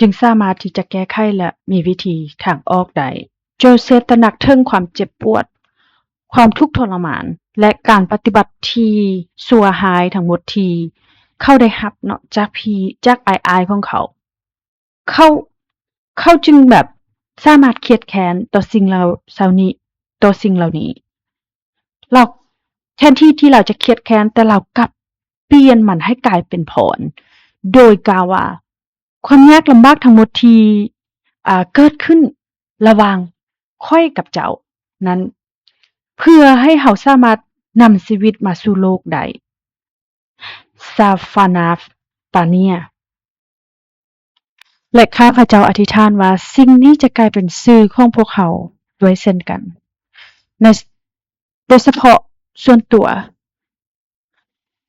ຈຶ່ງສາມາດທີ່ຈະແກ້ໄຂ ແລະ ມີວິທີທາງອອກໄດ້. ໂຈເຊຟຕະໜັກເຖິງຄວາມເຈັບປວດ, ຄວາມທຸກທໍລະມານ ແລະ ການປະຕິບັດທີ່ຊົ່ວຮ້າຍທັງໝົດທີ່ເຂົາໄດ້ຮັບເນາະ ຈາກພີ່ ຈາກອ້າຍໆຂອງເຂົາ. ເຂົາ ເຂົາຈຶ່ງແບບສາມາດຄຽດແຄ້ນຕໍ່ສິ່ງເຫຼົ່າ ເຫຼົ່ານີ້ ຕໍ່ສິ່ງເຫຼົ່ານີ້. ລາວ ແທນທີ່ທີ່ລາວຈະຄຽດແຄ້ນ, ແຕ່ລາວກັບປ່ຽນມັນໃຫ້ກາຍເປັນພອນ ໂດຍກ່າວວ່າ ຄວາມຍາກລຳບາກທັງໝົດທີ່ ອາ ເກີດຂຶ້ນລະຫວ່າງຂ້ອຍກັບເຈົ້ານັ້ນ ເພື່ອໃຫ້ເຮົາສາມາດນຳຊີວິດມາສູ່ໂລກໄດ້. ຊາຟານາຟ ປາເນຍ ແລະ ຂ້າພະເຈົ້າອະທິຖານວ່າ ສິ່ງນີ້ຈະກາຍເປັນຊື່ຂອງພວກເຮົາດ້ວຍເຊັ່ນກັນ ໃນ ໂດຍສະເພາະສ່ວນຕົວ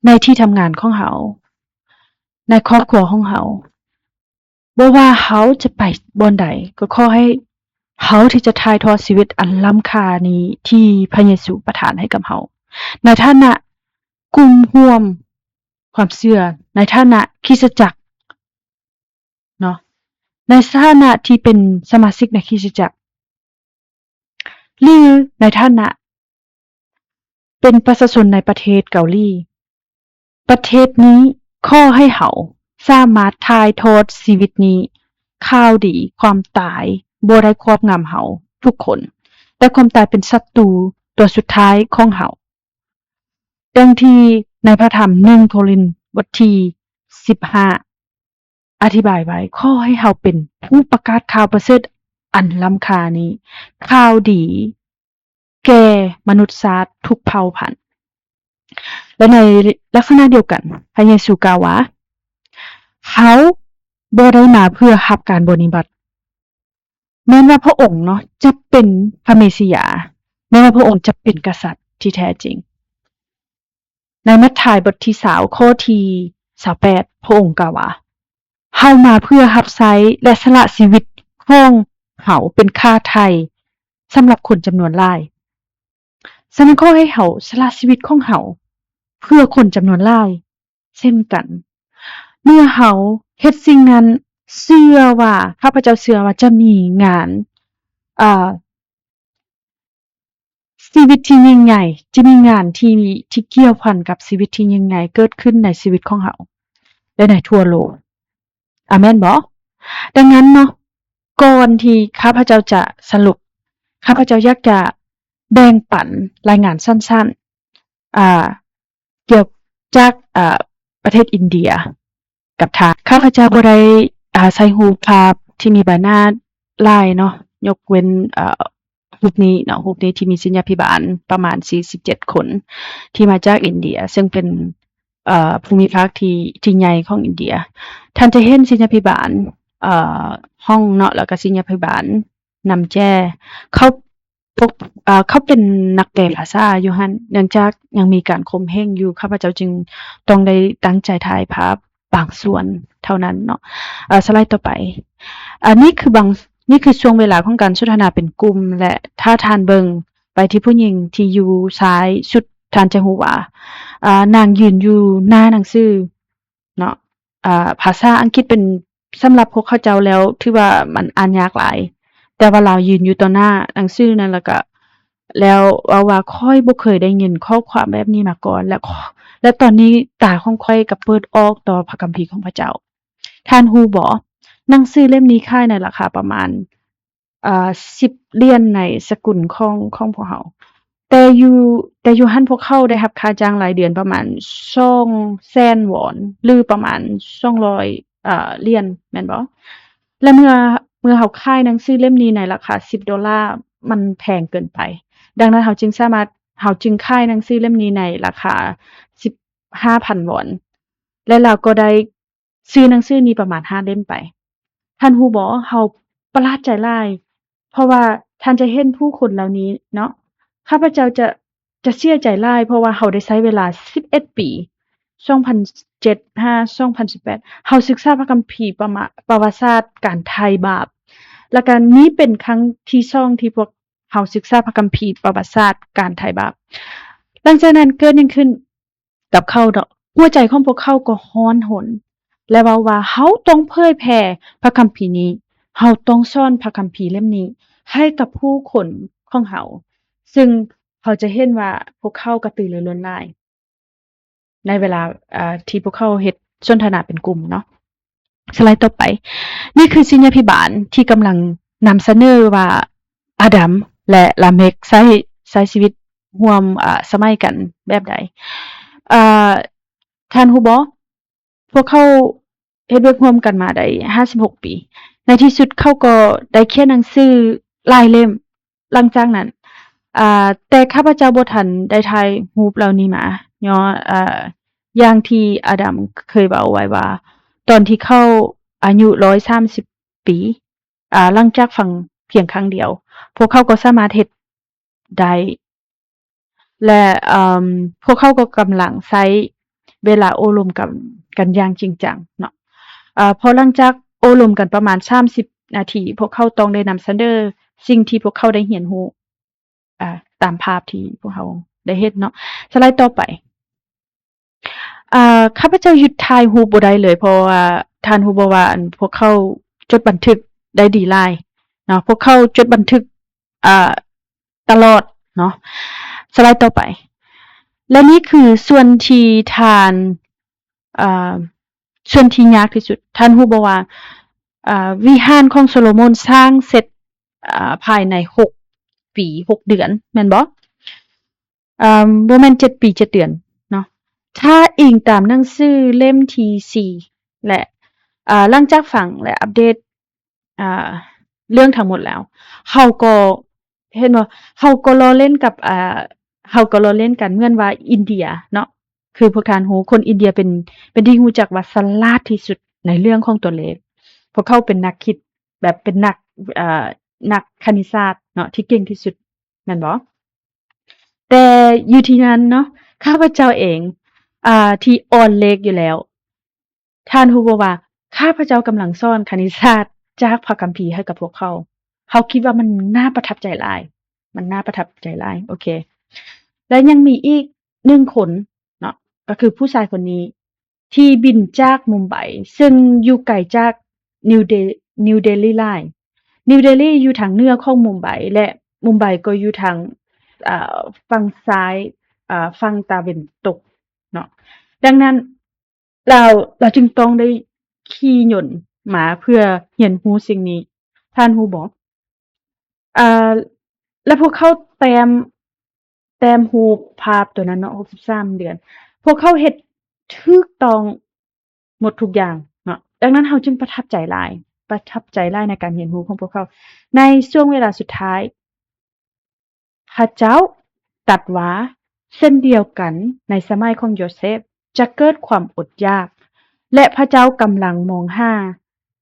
ໃນທີ່ທຳງານຂອງເຮົາ, ໃນຄອບຄົວຂອງເຮົາ, ບໍ່ວ່າເຮົາຈະໄປບ່ອນໃດ, ກໍຂໍໃຫ້ເຮົາທີ່ຈະຖ່າຍທອດຊີວິດອັນລ້ຳຄ່ານີ້ທີ່ພະເຢຊູປະທານໃຫ້ກັບເຮົາ ໃນຖານະກຸ່ມຮ່ວມຄວາມເຊື່ອ, ໃນຖານະຄຣິສຕະຈັກເນາະ, ໃນຖານະທີ່ເປັນສະມາຊິກໃນຄຣິສຕະຈັກ ຫຼື ໃນຖານະເປັນປະຊາຊົນໃນປະເທດເກົາຫຼີ, ປະເທດນີ້ຂໍໃຫ້ເຮົາ ສາມາດຖ່າຍທອດຊີວິດນີ້. ຂ່າວດີ, ຄວາມຕາຍບໍ່ໄດ້ຄອບງຳເຮົາທຸກຄົນ, ແຕ່ຄວາມຕາຍເປັນສັດຕູຕົວສຸດທ້າຍຂອງເຮົາ. ດັ່ງທີ່ໃນພະທຳໜຶ່ງໂຄລິນບົດທີສິບຫ້າ ອະທິບາຍໄວ້, ຂໍໃຫ້ເຮົາເປັນຜູ້ປະກາດຂ່າວປະເສີດອັນລ້ຳຄ່ານີ້, ຂ່າວດີແກ່ມະນຸດຊາດທຸກເຜົ່າພັນ. ແລະ ໃນລັກສະນະດຽວກັນ, ພະເຢຊູກ່າວວ່າ, ເຮົາບໍ່ໄດ້ມາເພື່ອຮັບການບໍນິບັດ. ແມ່ນວ່າພະອົງເນາະ ຈະເປັນພະເມຊິຢາ, ແມ່ນວ່າພະອົງຈະເປັນກະສັດທີ່ແທ້ຈິງ. ໃນມັດທາຍບົດທີຊາວ ຂໍ້ທີຊາວແປດ ພະອົງກ່າວວ່າ, ເຮົາມາເພື່ອຮັບໃຊ້ ແລະ ສະຫຼະຊີວິດຂອງເຮົາເປັນຄ່າໄຖ່ສຳລັບຄົນຈຳນວນຫຼາຍ. ສະນັ້ນ ຂໍໃຫ້ເຮົາສະຫຼະຊີວິດຂອງເຮົາເພື່ອຄົນຈຳນວນຫຼາຍເຊັ່ນກັນ. ເມື່ອເຮົາເຮັດສິ່ງນັ້ນ, ເຊື່ອວ່າ, ຂ້າພະເຈົ້າເຊື່ອວ່າຈະມີງານ, ເອີ, ຊີວິດທີ່ຍິ່ງໃຫຍ່, ຈະມີງານທີ່, ທີ່ກ່ຽວພັນກັບຊີວິດທີ່ຍິ່ງໃຫຍ່ເກີດຂຶ້ນໃນຊີວິດຂອງເຮົາ ແລະ ໃນທົ່ວໂລກ. ອາເມນບໍ່? ດັ່ງນັ້ນເນາະ, ກ່ອນທີ່ຂ້າພະເຈົ້າຈະສະຫຼຸບ, ຂ້າພະເຈົ້າຢາກຈະແບ່ງປັນລາຍງານສັ້ນໆ, ອາ, ກ່ຽວຈາກ, ອາ, ປະເທດອິນເດຍກັບທ່ານ. ຂ້າພະເຈົ້າບໍ່ໄດ້, ອາ, ໃສ່ຮູບພາບທີ່ມີໃບໜ້າຫຼາຍເນາະ, ຍົກເວັ້ນ, ອາ, ຮູບນີ້ເນາະ, ຮູບນີ້ທີ່ມີສິດຍາພິບານປະມານສີ່ສິບເຈັດຄົນ ທີ່ມາຈາກອິນເດຍ, ເຊິ່ງເປັນ, ເອີ, ພູມິພາກທີ່, ທີ່ໃຫຍ່ຂອງອິນເດຍ. ທ່ານຈະເຫັນສິດຍາພິບານ, ເອີ, ຫ້ອງເນາະ, ແລ້ວກໍສິດຍາພິບານນຳແຈ. ເຂົາ, ພວກ, ເອີ, ເຂົາເປັນນັກແປພາສາຢູ່ຫັ້ນ, ເນື່ອງຈາກຍັງມີການຂົ່ມເຫງຢູ່, ຂ້າພະເຈົ້າຈຶ່ງຕ້ອງໄດ້ຕັ້ງໃຈຖ່າຍພາບ ບາງສ່ວນເທົ່ານັ້ນເນາະ. ເອີ, ສະໄລຕໍ່ໄປ. ອັນນີ້ຄືບາງ, ນີ້ຄືຊ່ວງເວລາຂອງການສົນທະນາເປັນກຸ່ມ ແລະ ຖ້າທ່ານເບິ່ງໄປທີ່ຜູ້ຍິງທີ່ຢູ່ຊ້າຍສຸດ, ທ່ານຈະຮູ້ວ່າ, ອາ, ນາງຢືນຢູ່ໜ້າໜັງສືເນາະ. ອາ, ພາສາອັງກິດເປັນ, ສຳລັບພວກເຂົາເຈົ້າແລ້ວ ຖືວ່າມັນອ່ານຍາກຫຼາຍ, ແຕ່ວ່າລາວຢືນຢູ່ຕໍ່ໜ້າໜັງສືນັ້ນ ແລ້ວກໍ ແລ້ວເວົ້າວ່າ, ຂ້ອຍບໍ່ເຄີຍໄດ້ຍິນຂໍ້ຄວາມແບບນີ້ມາກ່ອນ ແລະ ແລະ ຕອນນີ້ຕາຂອງຂ້ອຍກໍເປີດອອກຕໍ່ພະຄຳພີຂອງພະເຈົ້າ. ທ່ານຮູ້ບໍ່? ໜັງສືເຫຼັ້ມນີ້ຂາຍໃນລາຄາປະມານ, ເອີ, ສິບຫຼຽນໃນສະກຸນຂອງ, ຂອງພວກເຮົາ. ແຕ່ຢູ່, ແຕ່ຢູ່ຫັ້ນພວກເຂົາໄດ້ຮັບຄ່າຈ້າງລາຍເດືອນປະມານສອງແສນວອນ ຫຼື ປະມານສອງຮ້ອຍ, ເອີ, ຫຼຽນ, ແມ່ນບໍ່? ແລະ ເມື່ອ, ເມື່ອເຮົາຂາຍໜັງສືເຫຼັ້ມນີ້ໃນລາຄາສິບໂດລາ, ມັນແພງເກີນໄປ. ດັ່ງນັ້ນເຮົາຈຶ່ງສາມາດ, ເຮົາຈຶ່ງຂາຍໜັງສືເຫຼັ້ມນີ້ໃນລາຄາສິບຫ້າພັນວອນ ແລະ ລາວກໍໄດ້ຊື້ໜັງສືນີ້ປະມານຫ້າເຫຼັ້ມໄປ. ທ່ານຮູ້ບໍ່? ເຮົາປະຫຼາດໃຈຫຼາຍ, ເພາະວ່າທ່ານຈະເຫັນຜູ້ຄົນເຫຼົ່ານີ້ເນາະ, ຂ້າພະເຈົ້າຈະ, ຈະເສຍໃຈຫຼາຍ ເພາະວ່າເຮົາໄດ້ໃຊ້ເວລາສິບເອັດປີ, ສອງພັນເຈັດຫາສອງພັນສິບແປດ ເຮົາສຶກສາພະຄຳພີປະມະ, ປະຫວັດສາດການໄຖ່ບາບ, ແລ້ວກໍນີ້ເປັນຄັ້ງທີສອງທີ່ພວກເຮົາສຶກສາພະຄຳພີປະຫວັດສາດການໄຖ່ບາບ. ຫຼັງຈາກນັ້ນເກີດຫຍັງຂຶ້ນກັບເຂົາເນາະ? ຫົວໃຈຂອງພວກເຂົາກໍຮ້ອນຮົນ ແລະ ເວົ້າວ່າ, ເຮົາຕ້ອງເຜີຍແຜ່ພະຄຳພີນີ້, ເຮົາຕ້ອງສອນພະຄຳພີເຫຼັ້ມນີ້ໃຫ້ກັບຜູ້ຄົນຂອງເຮົາ, ເຊິ່ງເຮົາຈະເຫັນວ່າພວກເຂົາກະຕືລືລົ້ນຫຼາຍ ໃນເວລາ, ເອີ, ທີ່ພວກເຂົາເຮັດສົນທະນາເປັນກຸ່ມເນາະ. ສະໄລຕໍ່ໄປ. ນີ້ຄືສິດຍາພິບານທີ່ກຳລັງນຳສະເໜີວ່າອາດຳ ແລະ ລາເມັກໃຊ້, ໃຊ້ຊີວິດຮ່ວມ, ເອີ, ສະໄໝກັນແບບໃດ. ເອີ, ທ່ານຮູ້ບໍ່? ພວກເຂົາເຮັດວຽກຮ່ວມກັນມາໄດ້ຫ້າສິບຫົກປີ. ໃນທີ່ສຸດເຂົາກໍໄດ້ຂຽນໜັງສືຫຼາຍເຫຼັ້ມ. ຫຼັງຈາກນັ້ນ, ອາ, ແຕ່ຂ້າພະເຈົ້າບໍ່ທັນໄດ້ຖ່າຍຮູບເຫຼົ່ານີ້ມາ, ຍ້ອນ, ອາ, ຢ່າງທີ່ອາດຳເຄີຍເວົ້າໄວ້ວ່າ, ຕອນທີ່ເຂົາອາຍຸຮ້ອຍສາມສິບປີ, ອາ, ຫຼັງຈາກຟັງພຽງຄັ້ງດຽວ, ພວກເຂົາກໍສາມາດເຮັດໄດ້ ແລະ ເອີ່ມ ພວກເຂົາກໍກຳລັງໃຊ້ເວລາໂອ້ລົມກັນ, ກັນຢ່າງຈິງຈັງເນາະ. ເອີ່ມ ພໍຫຼັງຈາກໂອ້ລົມກັນປະມານສາມສິບນາທີ, ພວກເຂົາຕ້ອງໄດ້ນຳສະເໜີສິ່ງທີ່ພວກເຂົາໄດ້ຮຽນຮູ້, ອາ, ຕາມພາບທີ່ພວກເຮົາໄດ້ເຫັນເນາະ. ສະໄລຕໍ່ໄປ. ອາ, ຂ້າພະເຈົ້າຢຸດຖ່າຍຮູບບໍ່ໄດ້ເລີຍ, ເພາະວ່າທ່ານຮູ້ບໍ່ວ່າ, ອັນ, ພວກເຂົາຈົດບັນທຶກໄດ້ດີຫຼາຍເນາະ, ພວກເຂົາຈົດບັນທຶກ, ອາ, ຕະຫຼອດເນາະ. ສະໄລຕໍ່ໄປ. ແລະ ນີ້ຄືສ່ວນທີ່ທ່ານ, ອາ, ສ່ວນທີ່ຍາກທີ່ສຸດ. ທ່ານຮູ້ບໍ່ວ່າ ເອີ ວິຫານຂອງໂຊໂລໂມນສ້າງເສັດ ເອີ ພາຍໃນຫົກປີ ຫົກເດືອນ ແມ່ນບໍ່? ເອີ ບໍ່ແມ່ນເຈັດປີເຈັດເດືອນເນາະ. ຖ້າອີງຕາມໜັງສືເຫຼັ້ມທີສີ່ ແລະ ເອີ ຫຼັງຈາກຟັງ ແລະ ອັບເດດ ເອີ ເລື່ອງທັງໝົດແລ້ວ ເຮົາກໍ ເຫັນບໍ່? ເຮົາກໍລໍ້ເລ່ນກັບ ເອີ ເຮົາກໍລໍ້ເລ່ນກັນເໝືອນວ່າອິນເດຍເນາະ. ຄືພວກທ່ານຮູ້ ຄົນອິນເດຍເປັນ ເປັນທີ່ຮູ້ຈັກວ່າສະຫຼາດທີ່ສຸດໃນເລື່ອງຂອງຕົວເລກ. ພວກເຂົາເປັນນັກຄິດ ແບບເປັນນັກ ເອີ ນັກຄະນິດສາດເນາະ ທີ່ເກັ່ງທີ່ສຸດ ແມ່ນບໍ່? ແຕ່ຢູ່ທີ່ນັ້ນເນາະ ຂ້າພະເຈົ້າເອງ ເອີ ທີ່ອ່ອນເລກຢູ່ແລ້ວ ທ່ານຮູ້ບໍ່ວ່າ ຂ້າພະເຈົ້າກຳລັງສອນຄະນິດສາດຈາກພະຄຳພີໃຫ້ກັບພວກເຂົາ. ເຮົາຄິດວ່າມັນໜ້າປະທັບໃຈຫຼາຍ ມັນໜ້າປະທັບໃຈຫຼາຍ. ໂອເຄ ແລະ ຍັງມີອີກໜຶ່ງຄົນເນາະ ກໍຄືຜູ້ຊາຍຄົນນີ້ ທີ່ບິນຈາກມຸມໄບ ເຊິ່ງຢູ່ໄກຈາກນິວເດ ນິວເດລີຫຼາຍ. ນິວເດລີຢູ່ທາງເໜືອຂອງມຸມໄບ ແລະ ມຸມໄບກໍຢູ່ທາງ ເອີ ຝັ່ງຊ້າຍ ເອີ ຝັ່ງຕາເວັນຕົກເນາະ. ດັ່ງນັ້ນ ລາວ ລາວຈຶ່ງຕ້ອງໄດ້ຂີ່ຍົນມາເພື່ອຮຽນຮູ້ສິ່ງນີ້. ທ່ານຮູ້ບໍ່? ເອີ ແລະ ພວກເຂົາແຕ້ມ ແຕ້ມຮູບພາບຕົວນັ້ນເນາະ ຫົກສິບສາມເດືອນ ພວກເຂົາເຮັດຖືກຕ້ອງໝົດທຸກຢ່າງເນາະ. ດັ່ງນັ້ນເຮົາຈຶ່ງປະທັບໃຈຫຼາຍ ປະທັບໃຈຫຼາຍໃນການຮຽນຮູ້ຂອງພວກເຂົາ. ໃນຊ່ວງເວລາສຸດທ້າຍ ພະເຈົ້າຕັດວ່າ ເຊັ່ນດຽວກັນໃນສະໄໝຂອງໂຢເຊບ ຈະເກີດຄວາມອົດຢາກ ແລະ ພະເຈົ້າກຳລັງມອງຫາ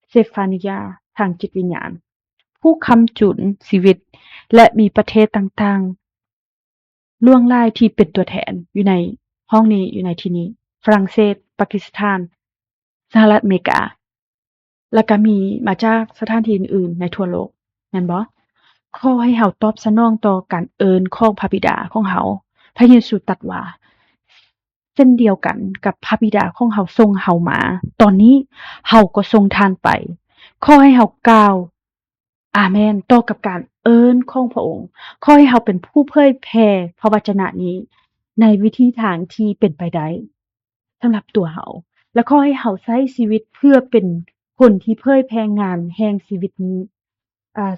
ເຊຟານີຍາທາງຈິດວິນຍານ ຜູ້ຄ້ຳຈຸນຊີວິດ ແລະ ມີປະເທດຕ່າງໆຫຼວງຫຼາຍທີ່ເປັນຕົວແທນຢູ່ໃນຫ້ອງນີ້ ຢູ່ໃນທີ່ນີ້ ຝຣັ່ງເສດ, ປາກິສຖານ, ສະຫະລັດອາເມລິກາ ແລ້ວກໍມີມາຈາກສະຖານທີ່ອື່ນໆໃນທົ່ວໂລກ ແມ່ນບໍ່? ຂໍໃຫ້ເຮົາຕອບສະໜອງຕໍ່ການເອີ້ນຂອງພະບິດາຂອງເຮົາ ພະເຢຊູຕັດວ່າ ເຊັ່ນດຽວກັນກັບພະບິດາຂອງເຮົາສົ່ງເຮົາມາ, ຕອນນີ້ເຮົາກໍສົ່ງທ່ານໄປ. ຂໍໃຫ້ເຮົາກ່າວ ອາເມນ ຕໍ່ກັບການເອີ້ນຂອງພະອົງ. ຂໍໃຫ້ເຮົາເປັນຜູ້ເຜີຍແຜ່ພະວະຈະນະນີ້ໃນວິທີທາງທີ່ເປັນໄປໄດ້ສຳລັບຕົວເຮົາ ແລະ ຂໍໃຫ້ເຮົາໃຊ້ຊີວິດເພື່ອເປັນຄົນທີ່ເຜີຍແຜ່ງານແຫ່ງຊີວິດນີ້ ອາ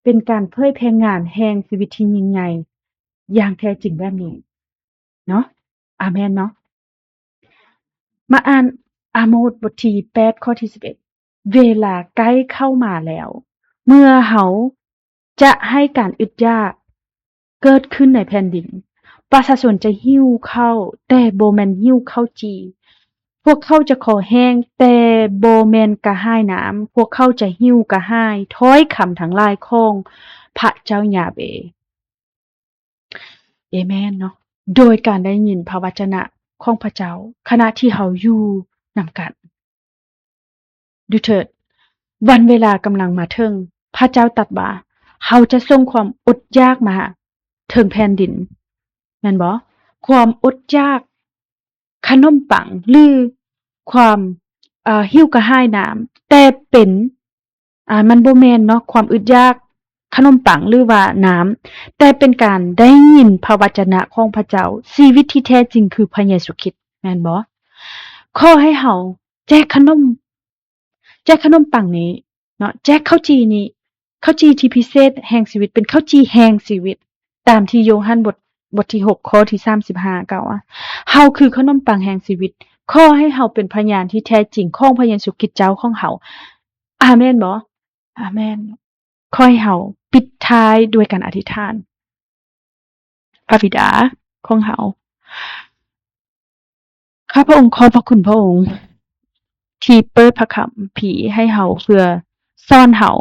ເປັນການເຜີຍແຜ່ງານແຫ່ງຊີວິດທີ່ຍິ່ງໃຫຍ່ຢ່າງແທ້ຈິງແບບນີ້ເນາະ. ອາເມນເນາະ. ມາອ່ານອາໂມດບົດທີແປດ ຂໍ້ທີສິບເອັດ ເວລາໃກ້ເຂົ້າມາແລ້ວ ເມື່ອເຮົາຈະໃຫ້ການອຶດຢາກເກີດຂຶ້ນໃນແຜ່ນດິນ. ປະຊາຊົນຈະຫິວເຂົ້າ, ແຕ່ບໍ່ແມ່ນຫິວເຂົ້າຈີ່. ພວກເຂົາຈະຄໍແຫ້ງ, ແຕ່ບໍ່ແມ່ນກະຫາຍນ້ຳ. ພວກເຂົາຈະຫິວກະຫາຍຖ້ອຍຄຳທັງຫຼາຍຂອງພະເຈົ້າຢາເວ. ເອເມນເນາະ. ໂດຍການໄດ້ຍິນພະວະຈະນະຂອງພະເຈົ້າ ຂະນະທີ່ເຮົາຢູ່ນຳກັນ. ດູເທີດ, ວັນເວລາກຳລັງມາເຖິງ. ພະເຈົ້າຕັດວ່າ ເຮົາຈະສົ່ງຄວາມອົດຢາກມາເຖິງແຜ່ນດິນ. ແມ່ນບໍ່? ຄວາມອົດຢາກ ຂະໜົມປັງ ຫຼື ຄວາມ ເອີ ຫິວກະຫາຍນ້ຳ, ແຕ່ເປັນ ອາ ມັນບໍ່ແມ່ນເນາະ ຄວາມອຶດຢາກຂະໜົມປັງ ຫຼືວ່ານ້ຳ, ແຕ່ເປັນການໄດ້ຍິນພະວະຈະນະຂອງພະເຈົ້າ. ຊີວິດທີ່ແທ້ຈິງຄືພະເຢຊູຄຣິດ ແມ່ນບໍ່? ຂໍໃຫ້ເຮົາແຈກຂະໜົມ ແຈກຂະໜົມປັງນີ້ເນາະ, ແຈກເຂົ້າຈີ່ນີ້, ເຂົ້າຈີ່ທີ່ພິເສດແຫ່ງຊີວິດ, ເປັນເຂົ້າຈີ່ແຫ່ງຊີວິດ, ຕາມທີ່ໂຢຮັນບົດ ບົດທີຫົກ ຂໍ້ທີສາມສິບຫ້າ ກ່າວວ່າ ເຮົາຄືຂະໜົມປັງແຫ່ງຊີວິດ. ຂໍໃຫ້ເຮົາເປັນພະຍານທີ່ແທ້ຈິງຂອງພະເຢຊູຄຣິດເຈົ້າຂອງເຮົາ. ອາເມນບໍ່? ອາເມນ. ຂໍໃຫ້ເຮົາປິດທ້າຍດ້ວຍການອະທິຖານ. ພະບິດາຂອງເຮົາ, ຂ້າພະອົງຂອບພະຄຸນພະອົງທີ່ເປີດພະຄຳພີໃຫ້ເຮົາ ເພື່ອສອນເຮົາ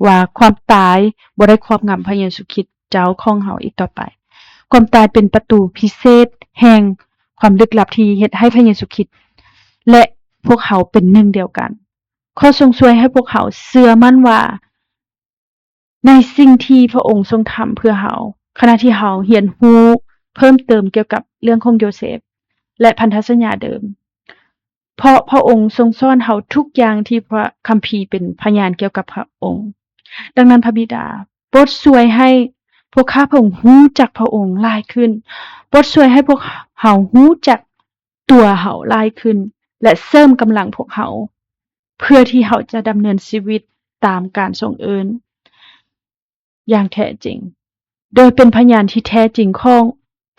ວ່າຄວາມຕາຍບໍ່ໄດ້ຄວບງຳພະເຢຊູຄຣິດເຈົ້າຂອງເຮົາອີກຕໍ່ໄປ. ຄວາມຕາຍເປັນປະຕູພິເສດແຫ່ງຄວາມລຶກລັບທີ່ເຮັດໃຫ້ພະເຢຊູຄຣິດ ແລະ ພວກເຮົາເປັນໜຶ່ງດຽວກັນ. ຂໍຊົງຊ່ວຍໃຫ້ພວກເຮົາເຊື່ອໝັ້ນວ່າ ໃນສິ່ງທີ່ພະອົງຊົງທຳເພື່ອເຮົາ, ຂະນະທີ່ເຮົາຮຽນຮູ້ເພີ່ມເຕີມກ່ຽວກັບເລື່ອງຂອງໂຢເຊບ ແລະ ພັນທະສັນຍາເດີມ, ເພາະພະອົງຊົງສອນເຮົາທຸກຢ່າງທີ່ພະຄຳພີເປັນພະຍານກ່ຽວກັບພະອົງ. ດັ່ງນັ້ນ, ພະບິດາ, ໂປດຊ່ວຍໃຫ້ພວກຂ້າພະອົງຮູ້ຈັກພະອົງຫຼາຍຂຶ້ນ. ໂປດຊ່ວຍໃຫ້ພວກເຮົາຮູ້ຈັກ ຕົວເຮົາຫຼາຍຂຶ້ນ, ແລະ ເສີມກຳລັງພວກເຮົາ ເພື່ອທີ່ເຮົາຈະດຳເນີນຊີວິດຕາມການຊົງເອີ້ນຢ່າງແທ້ຈິງ ໂດຍເປັນພະຍານທີ່ແທ້ຈິງຂອງ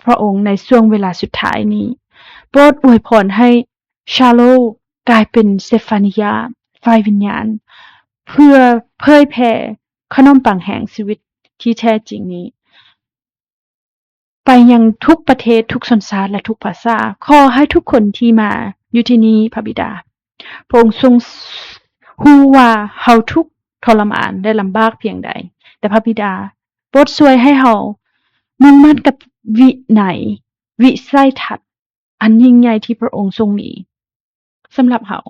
ພຣະອົງໃນຊ່ວງເວລາສຸດທ້າຍນີ້. ໂປດອວຍພອນໃຫ້ Charlotte ກາຍເປັນເຊຟານິຍາ ຝ່າຍວິນຍານ ເພື່ອເຜີຍແຜ່ຂະໜົມປັງແຫ່ງຊີວິດທີ່ແທ້ຈິງນີ້ ໄປຍັງທຸກປະເທດ, ທຸກຊົນຊາດ ແລະ ທຸກພາສາ. ຂໍໃຫ້ທຸກຄົນທີ່ມາຢູ່ທີ່ນີ້, ພະບິດາ, ພຣະອົງຊົງຮູ້ວ່າເຮົາທຸກທໍລະມານ ແລະ ລຳບາກພຽງໃດ, ແຕ່ພະບິດາ ໂປດຊ່ວຍໃຫ້ເຮົາມຸ່ງໝັ້ນກັບວິໄນ, ວິໄສທັດ ອັນຍິ່ງໃຫຍ່ທີ່ພຣະອົງຊົງມີສຳລັບເຮົາ,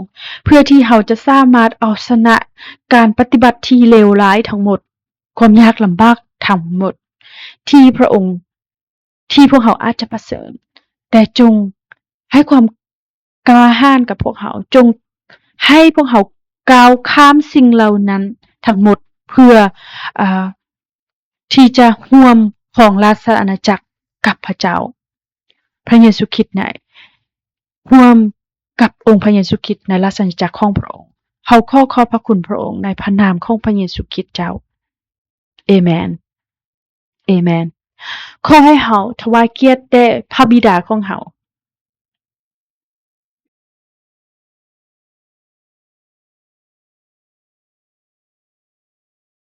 ເພື່ອທີ່ເຮົາຈະສາມາດເອົາຊະນະການປະຕິບັດທີ່ເລວຮ້າຍທັງໝົດ, ຄວາມຍາກລຳບາກທັງໝົດທີ່ພຣະອົງ, ທີ່ພວກເຮົາອາດຈະປະເຊີນ, ແຕ່ຈົ່ງໃຫ້ຄວາມກ້າຫານກັບພວກເຮົາ, ຈົ່ງໃຫ້ພວກເຮົາກ້າວຂ້າມສິ່ງເຫຼົ່ານັ້ນທັງໝົດ ເພື່ອ ເອີ ທີ່ຈະຮ່ວມຄອງລາຊະອານາຈັກກັບພຣະເຈົ້າ, ພຣະເຢຊູຄຣິດໃນ, ຮ່ວມກັບອົງພຣະເຢຊູຄຣິດໃນລາຊະອານາຈັກຂອງພຣະອົງ. ເຮົາຂໍຂອບພຣະຄຸນພຣະອົງໃນພຣະນາມຂອງພຣະເຢຊູຄຣິດເຈົ້າ. ເອແມນ. ເອແມນ. ຂໍໃຫ້ເຮົາຖວາຍກຽດແດ່ພຣະບິດາຂອງເຮົາ,